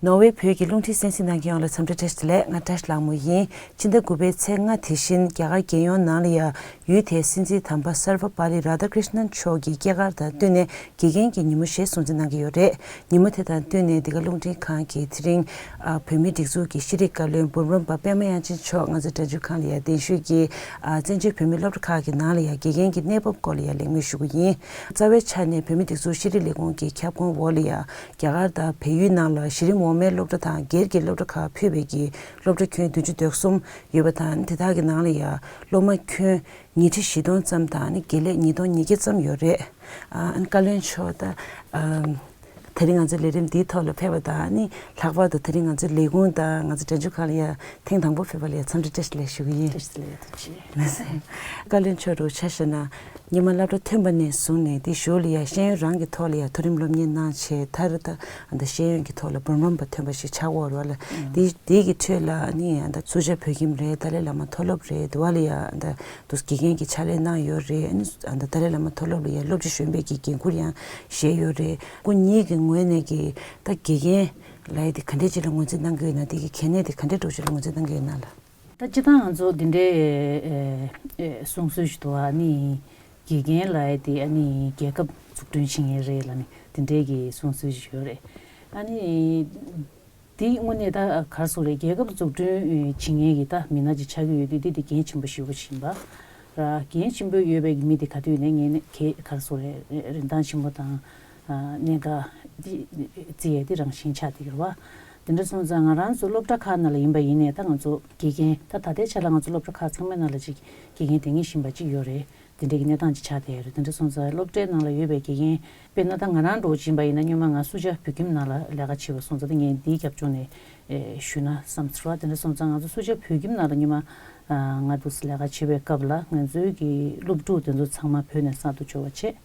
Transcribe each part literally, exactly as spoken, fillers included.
ནོར་ཝེ་བོད་ཀྱི་རླུང་འཕྲིན་གསན་གཟིགས་གནང་མཁན་ཡོངས་ལ་འཚམས་འདྲི་བཀྲ་ཤིས་བདེ་ལེགས། ང་བཀྲ་ཤིས་ལྷ་མོ་ཡིན། ཕྱི་ཟླ་དགུ་པའི་ཚེས་ལྔ་དེ་བཞིན་རྒྱ་གར་རྒྱལ་ཡོངས་ནང་ལ་ཡང་ཡུལ་དེའི་སྲིད་འཛིན་དམ་པ་སར་བ་པཱ་ལི་རཱ་དྷ་ཀྲིཤ་ནན་མཆོག་གི་སྐྱེས་སྐར་དང་བསྟུན་ནས་དགེ་རྒན་གྱི་ཉིན་མོ་ཞེས་སྲུང་བརྩི་གནང་གི་ཡོད་རེད། ཉིན་མོ་དེ་དང་བསྟུན་ནས་འདི་ག་རླུང་འཕྲིན་ཁང་གིས་དེ་རིང་ཨ་བོད་མིའི་སྒྲིག་འཛུགས་ཀྱི་ཤེས་རིག་བཀའ་བློན་འབུམ་རམས་པ་པད་མ་དབྱངས་ཅན་མཆོག་ང་ཚོའི་སྒྲ་འཇུག་ཁང་ལ་ཡང་གདན་ཞུས་ཀྱིས་ཨ་བཙན་བྱོལ་བོད་མིའི་སློབ་གྲྭ་ཁག་གི་ནང་ལ་ཡང་དགེ་རྒན་གྱི་གནས་བབ་སྐོར་ལ་ཡང་གླེང་མོལ་ཞུ་གི་ཡིན། རྩ་བའི་ཆ་ནས་བོད་མིའི་སྒྲིག་འཛུགས་ཤེས་རིག་ལས་ཁུངས་ཀྱི་ཁྱབ་ཁོངས་འོག་ལ་ཡང་རྒྱ་གར་དང་བལ་ཡུལ་ནང་ལ་གཞི་རིམ་འོག་མའི་སློབ་གྲྭ་དང་སྒེར་གྱི་སློབ་གྲྭ་ཁག་ཕུད་པའི་གི་སློབ་གྲྭ་ཁྱོན་བདུན་ཅུ་དོན་གསུམ་ཡོད་པ་དང་། དེ་དག་གི་ནང་ལ་ཡང་སློབ་མ་ཁྱོན་ཉིས་ཁྲི་བཞི་སྟོང་ཙམ་དང་ནི་དགེ་ལས་ཉིས་སྟོང་ཉིས་བརྒྱ་ཙམ་ཡོད་རེད། ཨ་ཨ་ནི་བཀའ་བློན་མཆོག་ད་ཨ་དེ་རིང་ང་ཚོའི་ལས་རིམ་འདིའི་ཐོག་ལ་ཕེབས་པ་དང་ནི་ལྷག་པར་དུ་དེ་རིང་ང་ཚོའི་ལས་ཁུངས་དང་ང་ཚོ་སྒྲ་འཇུག་ཁང་ལ་ཡང་ཐེངས་དང་པོ་ཕེབས་པ་ལ་ཡང་འཚམས་འདྲི་བཀྲ་ཤིས་བདེ་ལེགས་ཞུ་གི་ཡིན། བཀྲ་ཤིས་བདེ་ལེགས། ཐུགས་རྗེ་ཆེ། ལགས་སོ། བཀའ་བློན་མཆོག་རུ་ཆ་བཞག་ན། སྔོན་མ་སློབ་གྲྭ་ཐོན་པ་ནས་བཟུང་ནས་དེ་གཞུག་ལ་ཡང་ཤེས་ཡོན་རང་གི་ཐོག་ལ་ཡང་མཐོ་རིམ་སློབ་གཉེར་གནང་བྱས། མཐར་ད་ད་ཤེས་ཡོན་གྱི་ཐོག་ལ་འབུམ་རམས་པ་ཐོན་པ་ཞིག་ཆགས་ཡོད་རེད་བ་ལ། དེ་དེ་གི་ཁྲོད་ལ་ནི་ད་སུ་ཇཱ་བོད་ཁྱིམ་རེད། ཏཱ་ལའི་བླ་མ་མཐོ་སློབ་རེད། དེ་བ་ལ་ཡང་ད་དུ་དགེ་རྒན་གྱི་ཕྱག་ལས་གནང་ཡོད་རེད། ཨ་ནི་ད་ཏཱ་ལའི་བླ་མ་མཐོ་སློབ་ལ་ཡང་སློབ་སྤྱི་གཞོན་པའི་གི་འགན་ཁུར་ཡང་བཞེས་ཡོད་རེད། སྐུ་ཉིད་ཀྱི་ངོས་ནས་ཀྱི་ད་དགེ་རྒན་ལ་ཡ་དེ་ག་འདྲས་ཅིག་ལ་ངོས་འཛིན་གནང་གི་ཡོད་ན། དེ་གི་གལ་གནད་དེ་ག་འདྲས་འདྲ་བོ་ཅིག་ལ་ངོས་འཛིན་གནང་གི་ཡོད་ན་ལ། ད་སྤྱིར་བཏང་ང་ཚོ་འདི་འདྲའི་ཨེ་ཨེ་གསུང་སྲོལ་ཞིག་འདུག་ཨ་ནི་དགེ་རྒན་ལ་ཡ་དེ་ཨ་ནི་རྒྱལ་ཁབ་འཛུགས་སྐྲུན་བྱེད་མཁན་རེད་ལབ་ནས་འདི་འདྲའི་གི་གསུང་སྲོལ་ཞིག་ཡོད་རེད། ཨ་ནི་དེ་དངོས་གནས་ད་ག་རེ་ཟེར་དགོས་རེད། རྒྱལ་ཁབ་འཛུགས་སྐྲུན་བྱེད་མཁན་གྱི་ད་མི་སྣ་ཅིག་ཆགས་ཀྱི་ཡོད་དུས་དེ་དེ་འགན་ཆེན་པོ་ཞེ་པོ་ཅིག་ཡིན་པ་ར། འགན་ཆེན་པོ་ཡོད་པའི་མི་དེ་ག་དུས་ནས་ངས་ནས་གས་ག་རེ་ཟེར་དགོས་རེད། རིན་ཐང་ཆེན་པོ་དང་གནད་འགག་དེ་བརྩི་ཡས་དེ་རང་བཞིན་ཆགས་བསྡད་ཀྱི་རེད་བ། དེ་འདྲ་སོང་ཙང་ང་རང་ཚོ་སློབ་གྲྭ་ཁག་ནང་ལ་ཡིན་པ་ཡིན་ནའི་ད་ང་ཚོ་དགེ་རྒན་ད་ད་ལྟའི་ཆ་ལ་ང་ཚོ་སློབ་གྲྭ་ཁག་ཚང་མའི་ནང་ལ་ཅིག་དགེ་རྒན་དེ་ངེས་བཞིན་པ་ཅིག་ཡོད་རེད། དེ་འདྲའི་གི་གནས་སྟངས་ཅིག་ཆགས་བསྡད་ཡོད་རེད། དེ་འདྲ་སོང་ཙང་སློབ་གྲྭའི་ནང་ལ་ཡོད་པའི་དགེ་རྒན་དཔེར་ན་ད་ང་རང་འདྲ་བོ་ཅིག་ཡིན་པ་ཡིན་ན་སྔོན་མ་ང་སུ་ཇཱ་བོད་ཁྱིམ་ནང་ལ་ལས་ཀ་བྱེད་པ་སོང་ཙང་ད་ངས་འདིའི་རྒྱབ་ལྗོངས་ནས་ཨེ་ཞུས་ན་བསམ་ཚོར་བ། དེ་འདྲ་སོང་ཙང་ང་ཚོ་སུ་ཇཱ་བོད་ཁྱིམ་ནང་ལ་སྔོན་མ་ང་འདུག་སེ་ལས་ཀ་བྱེད་པའི་སྐབས་ལ་ང་ཚོའི་གི་སློབ་ཕྲུག་དེ་ཚོ་ཚང་མ་བོད་ནས་གསར་དུ་འབྱོར་བ་བྱས།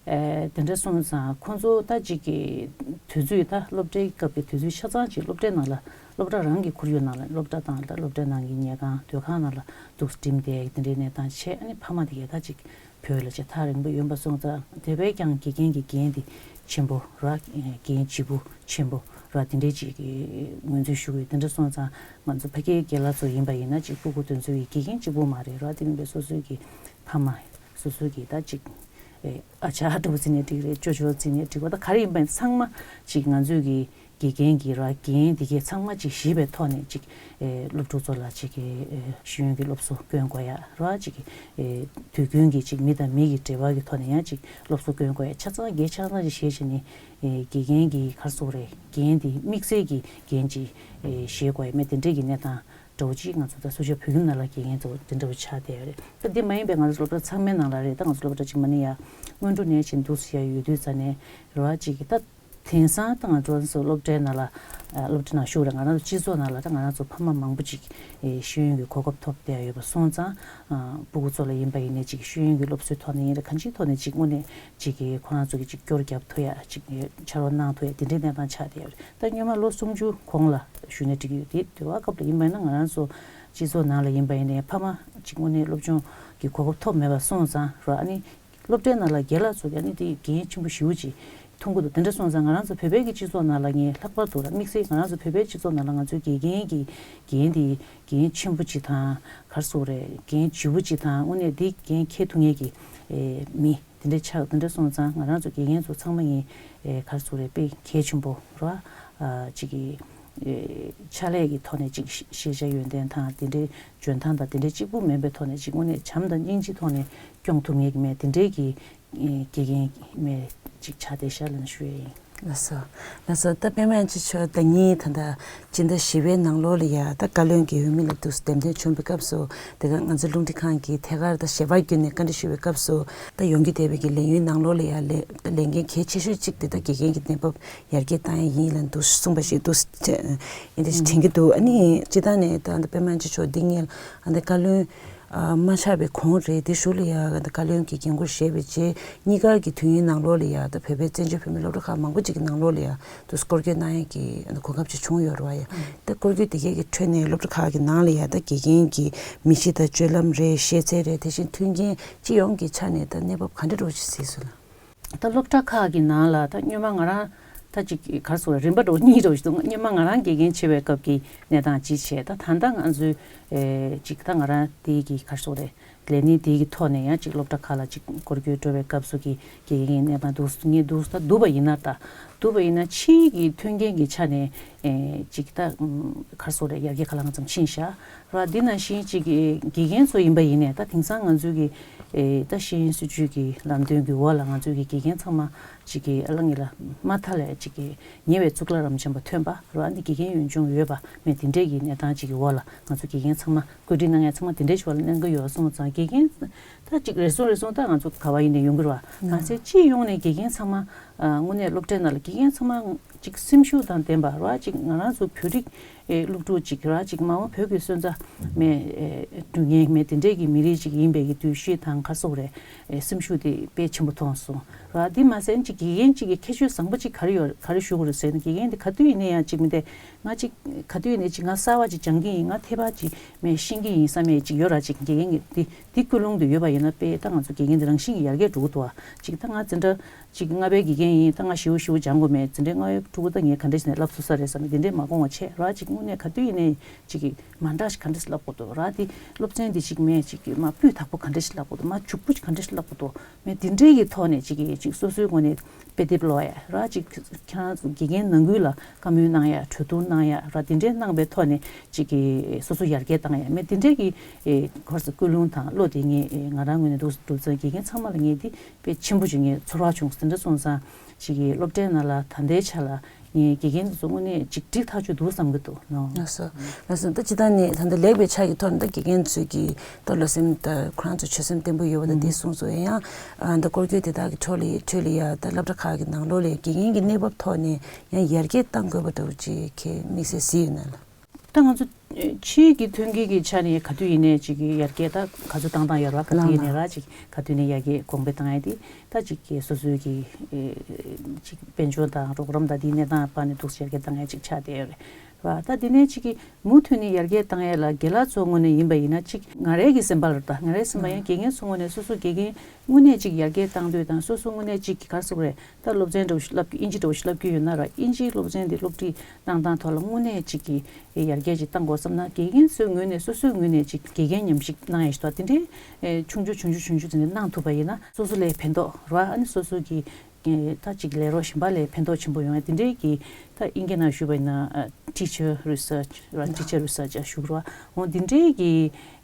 ཨེ་དེ་འདྲ་སོང་ཙང་ཁོང་ཚོ་ད་ཅིག་གི་དུས་ཚོད་ད་སློབ་གྲྭའི་སྐབས་ཀྱི་དུས་ཚོད་ཆ་ཚང་ཅིག་སློབ་གྲྭའི་ནང་ལ་སློབ་གྲྭ་རང་གི་ཁོར་ཡུག་ནང་ལ་སློབ་གྲྭ་དང་ད་སློབ་གྲྭའི་ནང་གི་ཉལ་ཁང་སྡོད་ཁང་ནང་ལ་འདུག་སེ་འགྲིམས་ཏེ་དེ་འདྲའི་གནས་སྟངས་བྱས། ཨ་ནི་ཕ་མ་དེ་གས་ད་ཅིག་བོད་ལ་ཅིག་ཐག་རིང་པོ་ཡོང་པ་སོང་ཙང་དེ་བས་ཀྱང་དགེ་རྒན་གྱི་འགན་དེ་ཆེན་པོ་ར། འགན་ལྗིད་པོ་ཆེན་པོ་ར་དེ་འདྲའི་ཅིག་ངོས་འཛིན་ཞུ་དགོས། དེ་འདྲ་སོང་ཙང་ང་ཚོ་ཕ་གིའི་རྒན་ལགས་ཚོ་ཡིན་པ་ཡིན་ན་ཅིག་སྤུ་གུ་དེ་ཚོ་ཡི་དགེ་རྒན་གཅིག་པུ་མ་རེད་ར། དེ་མིན་པའི་སོ་སོའི་གི་ཕ་མ་སོ་སོའི་གི་ད་ཅིག་ཨེ་ཨ་ཅག་འདྲ་བོ་བརྩི་ནས་འགྲིག་རེད། ཅོ་ཅོ་བརྩི་ནས་འགྲིག་པ། ད་ག་རེ་ཡིན་པ་ཡིན་ཚང་མ་ཅིག་ང་ཚོའི་གི་དགེ་རྒན་གྱི་ར་འགན་འདི་གས་ཚང་མ་ཅིག་གཞི་བའི་ཐོག་ནས་ཅིག་ཨེ་སློབ་ཕྲུག་ཚོ་ལ་ཅིག་གི་ཨེ་ཤེས་ཡོན་གྱི་སློབ་གསོ་སྐྱོན་དགོས་ཡ་ར། ཅིག་གི་ཨེ་དུས་རྒྱུན་གྱི་ཅིག་མི་དང་མི་གི་འབྲེལ་བ་གི་ཐོག་ནས་ཡང་ཅིག་སློབ་གསོ་སྐྱོན་དགོས་ཡ་ཆ་ཚང་གས་ཆ་ཚང་ཅིག་བྱས་བྱས་ནས་ཨེ་དགེ་རྒན་གྱི་ག་རེ་ཟེར་དགོས་རེད། འགན་འདི་དམིགས་བསལ་གྱི་འགན་ཅིག་ཨེ་བཞེས་དགོས་ཡ་མེད། དེ་འདྲས་ཀྱི་གནས་སྟངས་འདྲ་བོ་ཅིག་ང་ཚོ་ད་སུ་ཇཱ་བོད་ཁྱིམ་ནང་ལ་དགེ་རྒན་ཚོ་དེ་འདྲ་བོ་ཆགས་བསྡད་ཡོད་རེད། ད་འདི་མ་ཡིན་པའི་ང་ཚོ་སློབ་གྲྭ་ཚང་མའི་ནང་ལ་རེད། ད་ང་ཚོ་སློབ་གྲྭ་ཅིག་མ་ནི་ཡ་སྔོན་འགྲོ་ནས་བྱས་འདུག་སེ་ཡ་ཡོད་དུས་ཙ་ནས་རེད་བ། ཅིག་གི་ད་དེང་སང་ད་ང་ཚོ་སློབ་གྲྭའི་ནང་ལ་ཨ་སློབ་གྲྭ་ནང་ཞུགས་རེད། ང་རང་ཚོ་སྤྱི་ཚོགས་ནང་ལ་ད་ང་རང་ཚོ་ཕ་མ་མང་པོ་ཅིག་ཨེ་ཤེས་ཡོན་གྱི་གོ་སྐབས་ཐོབ་བསྡད་ཡོད་པ་སོང་ཙང་ཨ་སྤུ་གུ་ཚོ་ལ་ཡིན་པ་ཡིན་ནའི་ཅིག་ཤེས་ཡོན་གྱི་སློབ་གསོའི་ཐོག་ནས་ཡིན་རེད། གང་ཅིའི་ཐོག་ནས་ཅིག་དངོས་གནས་ཅིག་གི་ཁོ་རང་ཚོ་གི་ཅིག་སྐྱོར་རྒྱབ་ཐུབ་ཡ་ཅིག་ཕྱག་རོགས་གནང་ཐུབ་ཡ་དེ་འདྲའི་གནས་སྟངས་ཆགས་བསྡད་ཡོད་རེད། ད་སྔོན་མ་ལོ་སུམ་ཅུ་གོང་ལ་ཞུས་ནས་འགྲིག་གི་ཡོད་དེ། དེ་བ་སྐབས་ལ་ཡིན་པ་ཡིན་ན་ང་རང་ཚོ་སྤྱི་ཚོགས་ནང་ལ་ཡིན་པ་ཡིན་ནའི་ཕ་མ་ཅིག་དངོས་གནས་སློབ་སྦྱོང་གི་གོ་སྐབས་ཐོབ་མེད་པ་སོང་ཙང་ར། ཨ་ནི་སློབ་གྲྭའི་ནང་ལ་རྒན་ལགས་ཚོ་གི་ཨ་ནི་དེ་འགན་ཆེན་པོ་ཞེ་པོ་ཅིག་མཐོང་གི་འདུག་དེ་འདྲ་སོང་ཙང་ང་རང་ཚོ་བོད་པའི་གི་སྤྱི་ཚོགས་ནང་ལ་ངས་ལྷག་པར་དུ་ར་དམིགས་བསལ་ང་རང་ཚོ་བོད་པའི་སྤྱི་ཚོགས་ནང་ལ་ང་ཚོའི་དགེ་རྒན་གྱི་འགན་དེ་འགན་ཆེན་པོ་ཅིག་དང་ག་རེ་ཟེར་དགོས་རེད། འགན་ལྗིད་པོ་ཅིག་དང་དངོས་གནས་དེ་འགན་འཁྱེར་ཐུབ་མཁན་གྱི་ཨེ་མི་དེ་འདྲ་ཆགས། དེ་འདྲ་སོང་ཙང་ང་རང་ཚོ་དགེ་རྒན་ཚོ་ཚང་མ་ངས་ཨེ་ག་རེ་ཟེར་དགོས་རེད། དཔེ་གལ་ཆེན་པོ་ར་ཨ་ཅིག་གི་ཨེ་ཕྱག་ལས་ཀྱི་ཐོག་ནས་ཅིག་ཤེས་བྱ་ཡོན་ཏན་དང་དེ་འདྲའི་འཇོན་ཐང་དང་དེ་འདྲའི་གཅིག་པུ་མིན་པའི་ཐོག་ནས་ཅིག་དངོས་གནས་བྱམས་དང་སྙིང་རྗེའི་ཐོག་ནས་སྐྱོང་ཐུབ་མཁན་གྱི་མི་དེ་འདྲའི་གི་ཨེ་དགེ་རྒན་མི་ཅིག་ཆགས་བསྡད་ཤག་ལབ་ནས་ཞུ་ཡས་ཡིན། ལགས་སོ། ལགས་སོ། ད་པད་མ་དབྱངས་ཅན་མཆོག་ཟླ་ཉིན་ད་ལྟ་སྤྱི་ཟླ་བཞི་པའི་ནང་ལོགས་ལ་ཡ་ད་བཀའ་བློན་གྱི་འོས་མི་ལ་འདུག་སེ་འདེམས་ཐོན་བྱུང་བའི་སྐབས་སུ། དེ་ག་ང་ཚོའི་རླུང་འཕྲིན་ཁང་གིས་ཐད་ཀར་ད་ཞལ་པར་བརྒྱུད་ནས་བཀའ་འདྲི་ཞུ་བའི་སྐབས་སུ། ད་ཡོང་རྒྱུ་བསྡད་པའི་གི་ལས་ཡུན་ནང་ལོགས་ལ་ཡ་ལས་ད་ལས་འགན་གལ་ཆེ་ཤོས་གཅིག་དེ་ད་དགེ་རྒན་གྱི་གནས་བབ་ཡར་རྒྱས་བཏང་ཡ་ཡིན་ལབ་འདུག་གསུངས་པ་ཞིག་འདུག་ཨེ་འདྲ་ཞིག་དྲན་གྱི་འདུག་ཨ་ནི་སྤྱིར་བཏང་ནས་ད་ད་པད་མ་དབྱངས་ཅན་མཆོག་འདི་སྔོན་ཨ་ད་བཀའ་བློན་ཨ་མ་ཆགས་པའི་གོང་རེད། དེ་གཞུག་ལ་ཡ་ད་བཀའ་བློན་གྱི་འགན་ཁུར་བཞེས་པའི་རྗེས་གཉིས་ཀ་གི་དུས་ཡུན་ནང་ལོགས་ལ་ཡ་ད་བོད་པའི་བཙན་བྱོལ་བོད་མིའི་སློབ་གྲྭ་ཁག་མང་པོ་ཅིག་གི་ནང་ལོགས་ལ་ཡ་ད་སྐོར་སྐྱོད་གནང་ཡས་ཀྱི་ཨ་ད་གོ་སྐབས་ཅིག་བྱུང་ཡོད་རེད་བ། ཡ་ད་སྐོར་སྐྱོད་དེ་གས་ཀྱི་ཁྲོད་ནས་སློབ་གྲྭ་ཁག་གི་ནང་ལ་ཡ་ད་དགེ་རྒན་གྱི་མི་གཤིས་དང་སྤྱོད་ལམ་རེད། ཤེས་ཚད་རེད། དེ་བཞིན་མཐུན་རྐྱེན་སྤྱི་ཡོངས་ཀྱི་ཆ་ནས་ད་གནས་བབ་ག་འདྲ་འདྲ་བོ་ཅིག་གཟིགས་སོང་ལ། ད་སློབ་གྲྭ་ཁག་གི་ནང་ལ་ད་སྔོན་མ་ང་རང་ད་ ད་ཅིག་ག་རེ་ཟེར་རེད། རིམ་པ་འདྲ་བོ་གཉིས་འདྲ་བོ་ཞིག་འདུག་སྔོན་མ་ང་རང་དགེ་རྒན་བྱེད་པའི་སྐབས་ཀྱི་གནས་སྟངས་གཅིག་བྱས། ད་ད་ལྟ་ང་ཚོའི་ཨེ་ཅིག་ད་ང་རང་དེའི་གི་ག་རེ་ཟེར་རེད། ལས་གནས་དེའི་གི་ཐོག་ནས་ཡང་ཅིག་སློབ་གྲྭ་ཁག་ལ་ཅིག་སྐོར་སྐྱོད་འགྲོ་བའི་སྐབས་སུ་གི་དགེ་རྒན་གྱི་གནས་སྟངས་འདུག་ངས་འདུག་ད་འདུག་པ་ཡིན་ན། ད་འདུག་པ་ཡིན་ན་ཕྱིའི་གི་མཐུན་རྐྱེན་གྱི་ཆ་ནས་ཨེ་ཅིག་ད་ག་རེ་ཟེར་རེད། ཡར་རྒྱས་ག་ལ་གང་འཚམ་ཕྱིན་ཤག་ར། འདི་ནང་བཞིན་ཅིག་གི་དགེ་རྒན་ཚོ་ཡིན་པ་ཡིན་ནའི་ད་དེང་སང་ང་ཚོའི་གི་ཨེ་ད་ཤེས་ཡོན་སྲིད་བྱུས་ཀྱི་ལམ་སྟོན་གྱི་འོག་ལ་ང་ཚོའི་གི་དགེ་རྒན་ཚང་མ་ཅིག་གི་ཨ་ལ་ངེ་ལ་མ་མཐའ་ལས་ཅིག་གི་ཉེ་བའི་གཙུག་ལག་རབ་འབྱམས་པ་ཐོན་པ་ར། འདི་དགེ་རྒན་ཡོན་སྦྱོང་ཡོད་པ་མེད་དེ་འདྲས་ཀྱི་གནས་སྟངས་ཅིག་གི་འོག་ལ་ང་ཚོ་དགེ་རྒན་ཚང་མ་བཀོད་སྒྲིག་གནང་ཡ་ཚང་མ་དེ་འདྲས་ཞིག་བ་ལ་གནང་གི་ཡོད་སོང་ཙང་། དགེ་རྒན་ད་ཅིག་རེ་ཟུང་རེ་ཟུང་ད་ང་ཚོ་ག་བ་ཡིན་ནའི་ཡོང་གི་རེད་བ། ང་ཚོའི་སྤྱི་ཡོངས་ནས་དགེ་རྒན་ཚང་མ་ཨ་དངོས་གནས་སློབ་གྲྭའི་ནང་ལ་དགེ་རྒན་ཚང་མ་ཅིག་སེམས་ཤུགས་དང་ལྡན་པ་ར། ཅིག་ང་རང་ཚོ་བོད་རིགས་ཨེ་སློབ་ཕྲུག་ཅིག་ར། ཅིག་མ་འོངས་བོད་ཀྱི་སོན་རྩ་མེད་ཨེ་སྒྲུབ་མཁན་མེད་དེ་འདྲས་ཀྱི་མི་རིགས་ཅིག་ཡིན་པའི་གི་འདུ་ཤེས་དང་ག་རེ་ཟེར་རེད། ཨེ་སེམས་ཤུགས་དེ་དཔེ་ཆེན་པོ་མཐོང་སོང་ར། དེ་མ་ཟད་ཅིག་དགེ་རྒན་ཅིག་གི་ཁྱད་ཆོས་བཟང་པོ་ཅིག་ག་རེ་ཡོད་ག་རེ་ཞུ་དགོས་རེད་ཟེར་ན། དགེ་རྒན་དེ་ག་དུས་ཡིན་ན་ཡང་ཅིག་མི་འདྲ། ང་ཅིག་ག་དུས་ཡིན་ན་ཅིག་ང་གསར་བ་ཅིག་སྦྱང་གི་ཡིན། ང་ཐེ་བ་ཅིག་མེད་ཤེས་ཀྱི་ཡིན་བསམ་ཡས་ཅིག་ཡོད་ར། ཅིག་དགེ་རྒན་གྱི་དེ་དེ་ཀུན་སློང་དུ་ཡོད་པ་ཡིན་ན་དཔེ་ད་ང་ཚོ་དགེ་རྒན་དེ་རང་བཞིན་གྱིས་ཡར་རྒྱས་འགྲོ་གི་འདུག་ཨ། ཅིག་ད་ང་འཛིན་གྲྭ་ཅིག་ལྔ་པའི་དགེ་རྒན་ཡིན། ད་ང་ཞེ་པོ་ཞེ་པོ་སྦྱང་དགོས་མེད། འཛིན་གྲྭའི་ལྔ་པའི་ཕྲུ་གུ་ད་ངས་ག་འདྲ་བྱས་ནས་བསླབ་ཐུབ་ས་རེད་བསམ་ནས་དེ་འདྲས་མ་དགོངས་པ་བྱས་ར། ཅིག་དངོས་གནས་ག་དུས་ཡིན་ནའི་ཅིག་གི་མ་འདྲ་ཞིག་ག་འདྲས་བསླབ་དགོས་འདུག་ར། དེ་སློབ་ཚན་དེ་ཅིག་མེད་ཅིག་གི་མ་སྤུས་དག་པོ་ག་འདྲས་ཞིག་བསླབ་དགོས་འདུག་མ་ཕྱུག་པོ་ཅིག་ག་འདྲས་ཞིག་བསླབ་དགོས་འདུག་མེད་དེ་འདྲས་ཀྱི་ཐོག་ནས་ཅིག་གི་ཅིག་སོ་སོའི་ངོས་ནས་དཔེ་དེབ་ཀློག་ཡ་ར། ཅིག་ཁྱེད་རང་ཚོ་དགེ་རྒན་ནང་ཁུལ་ལ་བཀའ་མོལ་གནང་ཡ། གྲོས་བསྡུར་གནང་ཡ་ར། དེ་འདྲས་གནང་པའི་ཐོག་ནས་ཅིག་གི་སོ་སོ་ཡར་རྒྱས་བཏང་ཡ་མེད་དེ་འདྲས་ཀྱི་ཨེ་ཁོར་སི་ཀུན་སློང་དང་བློ་དེ་ངས་ཨེ་ང་རང་ངོས་ནས་འདུག་འདུག་ཙང་དགེ་རྒན་ཚང་མ་ལ་ངས་དེ་དཔེ་ཆེན་པོ་ཅིག་ངས་ཚོར་བ་བྱུང་། དེ་འདྲ་སོང་ཙང་ཅིག་གི་སློབ་གྲྭའི་ནང་ལ་ད་ལྟའི་ཆ་ལ་ངས་དགེ་རྒན་དེ་ཚོ་དངོས་གནས་ཅིག་འགྲིག་ཐག་ཆོད་འདུག་བསམ་གི་འདུག་ནོ། ལགས་སོ། ལགས་སོ། ད་ཅི་ལྟར་ནས་ད་ལྟ་ལེགས་པའི་ཆ་གི་ཐོག་ནས་ད་དགེ་རྒན་ཚོས་ཀྱི་ད་བློ་སེམས་ད་ཁོ་རང་ཚོ་ཆོད་སེམས་བརྟན་པོ་ཡོད་པ་ད་འདི་གསུངས་སོང་། ཡང་ད་སྐོར་སྐྱོད་དེ་དག་གི་ཁྲོད་ལ་ཁྲོད་ལ་ཡ་ད་སློབ་གྲྭ་ཁག་གི་ནང་ལོགས་ལ་དགེ་རྒན་གྱི་གནས་བབ་ཐོག་ནས་ཡང་ཡར་རྒྱས་གཏང་དགོས་པ་འདྲ་བོ་ཅིག་གི་དམིགས་བསལ་གཟིགས་ཡོད་ན་ལ། ད་ང་ཚོ་ཕྱིའི་གི་མཐུན་རྐྱེན་གྱི་ཆ་ནས་ག་དུས་ཡིན་ནའི་ཅིག་གི་ཡར་རྒྱས་ད་ག་ཚོད་བཏང་བཏང་ཡོད་ར། ག་དུས་ཡིན་ནའི་ར་ཅིག་ག་དུས་ནས་ཡར་རྒྱས་གོང་འཕེལ་བཏང་ཡ་དེ་ད་ཅིག་གི་སོ་སོའི་གི་ཨེ་ཅིག་དཔལ་འབྱོར་དང་རོགས་རམ་དང་དེའི་གནས་སྟངས་པ་ནས་འདུག་ཡར་རྒྱས་བཏང་ཡ་ཅིག་ཆགས་བསྡད་ཡོད་རེད་བ། ད་དེ་ནས་ཅིག་གི་མུ་མཐུད་ནས་ཡར་རྒྱས་བཏང་ཡ་ལ་རྒན་ལགས་ཚོ་ངོས་ནས་ཡིན་པ་ཡིན་ན། ཅིག་ང་རའི་གི་སེམས་པ་ལ་ད་ང་རའི་སེམས་པ་ཡང་དགེ་རྒན་ཚོ་ངོས་ནས་སོ་སོ་དགེ་རྒན་དངོས་གནས་ཅིག་ཡར་རྒྱས་བཏང་འདོད་དང་། སོ་སོ་དངོས་གནས་ཅིག་ག་རེ་ཟེར་དགོས་རེད། ད་སློབ་ཚན་འདྲ་བོ་ཞིག་བསླབ་ཀྱི་ཨིན་ཇི་འདྲ་བོ་ཞིག་བསླབ་ཀྱི་ཡོད་ན་ར། ཨིན་ཇིའི་སློབ་ཚན་འདི་སློབ་ཁྲིད་གནང་སྟངས་ཐོག་ལ་དངོས་གནས་ཅིག་གི་ཡར་རྒྱས་ཅིག་བཏང་དགོས་བསམ་ན། དགེ་རྒན་ཚོའི་ངོས་ནས་སོ་སོའི་ངོས་ནས་ཅིག་དགེ་རྒན་ཉམས་ཞིབ་གནང་ཡ་ཞིག་ད་དེ་འདྲའི་ཨེ་ཆུང་ཆུང་ཆུང་ཆུང་ཆུང་དེ་འདྲ་གནང་ཐུབ་པ་ཡིན་ན་སོ་སོ་ལ་ཕན་ཐོགས་ར། ཨ་ནི་སོ་སོ་གི་ཨེ་ད་ཅིག་ལས་རོགས་གཞན་པ་ལ་ཕན་ཐོགས་ཆེན་པོ་ཡོང་ཡ་དེ་འདྲའི་གི་ད་ཨིན་སྐད་ནང་ཞུས་པ་ཡིན་ན་ཨ་teacher research ར། teacher research ཞུ་ར། འོ་དེ་འདྲའི་གི་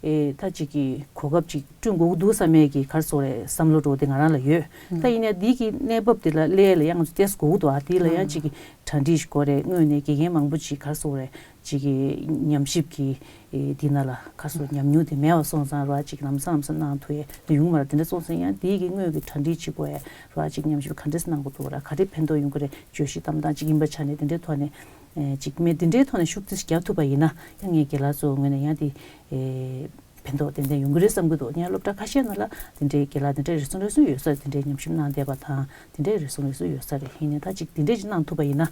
ཨེ་ད་ཅིག་གི་གོ་སྐབས་ཅིག་བསྐྲུན་དགོས་ཀྱི་འདུག་བསམ་ཡས་ཀྱི་ག་རེ་ཟེར་དགོས་རེད། བསམ་བློ་འདྲ་བོ་དེ་ང་རང་ལ་ཡོད། ད་ཡིན་ནའི་འདི་གི་གནས་བབ་དེ་ལ་སླེབས་ཡས་ལ་ཡང་ང་ཚོ་ཏོག་ཙམ་དགོས་ཀྱི་འདུག་ཨ་དེ་ལ་ཡང་ཅིག་གི་གྲ་སྒྲིག་ཞིག་དགོས་རེད། དངོས་གནས་དགེ་རྒན་མང་པོ་ཅིག་ག་རེ་ཟེར་དགོས་རེད། ཅིག་གི་ཉམས་ཞིབ་ཀྱི་ཨེ་འདི་ནང་ལ་ག་རེ་ཟེར་ཉམས་མྱོང་དེ་མེད་པ་སོང་ཙང་ར། ཅིག་ལམ་སང་ལམ་སང་གནང་ཐུབ་ཡས་དེ་ཡོང་གི་མ་རེད། དེ་འདྲ་སོང་ཙང་ཡང་དེ་གི་དངོས་ཀྱི་གྲ་སྒྲིག་བྱེད་དགོས་ཡས་ར། ཅིག་ཉམས་ཞིབ་ག་འདྲས་གནང་དགོས་འདུག་ར། ག་རེ་ཕན་ཐོགས་ཡོང་གི་རེད། བརྗོད་གཞི་བཏང་སྟངས་ཅིག་ཡིན་པ་ཆ་ནས་དེ་འདྲའི་ཐོག་ནས་ཨེ་ཅིག་མེད་དེ་འདྲའི་ཐོག་ནས་ཤུགས་ཏོག་ཙམ་རྒྱག་ཐུབ་པ་ཡིན་ན་ཡང་ངས་རྒན་ལགས་ཚོའི་ངོས་ནས་ཡང་དེ་ཨེ་ཕན་ཐོགས་ཏན་ཏན་ཡོང་གི་རེད་བསམ་གྱི་འདུག་ཡང་སློབ་གྲྭ་ཁ་ཤས་ནང་ལ་དེ་འདྲའི་རྒན་ལགས་དེ་འདྲའི་རེ་ཟུང་རེ་ཟུང་ཡོད་ས་རེད། དེ་འདྲའི་ཉམས་ཞིབ་གནང་བསྡད་པ་དང་དེ་འདྲའི་རེ་ཟུང་རེ་ཟུང་ཡོད་ས་རེད། ཡིན་ནའི་ད་ཅིག་དེ་འདྲའི་ཅིག་གནང་ཐུབ་པ་ཡིན་ན་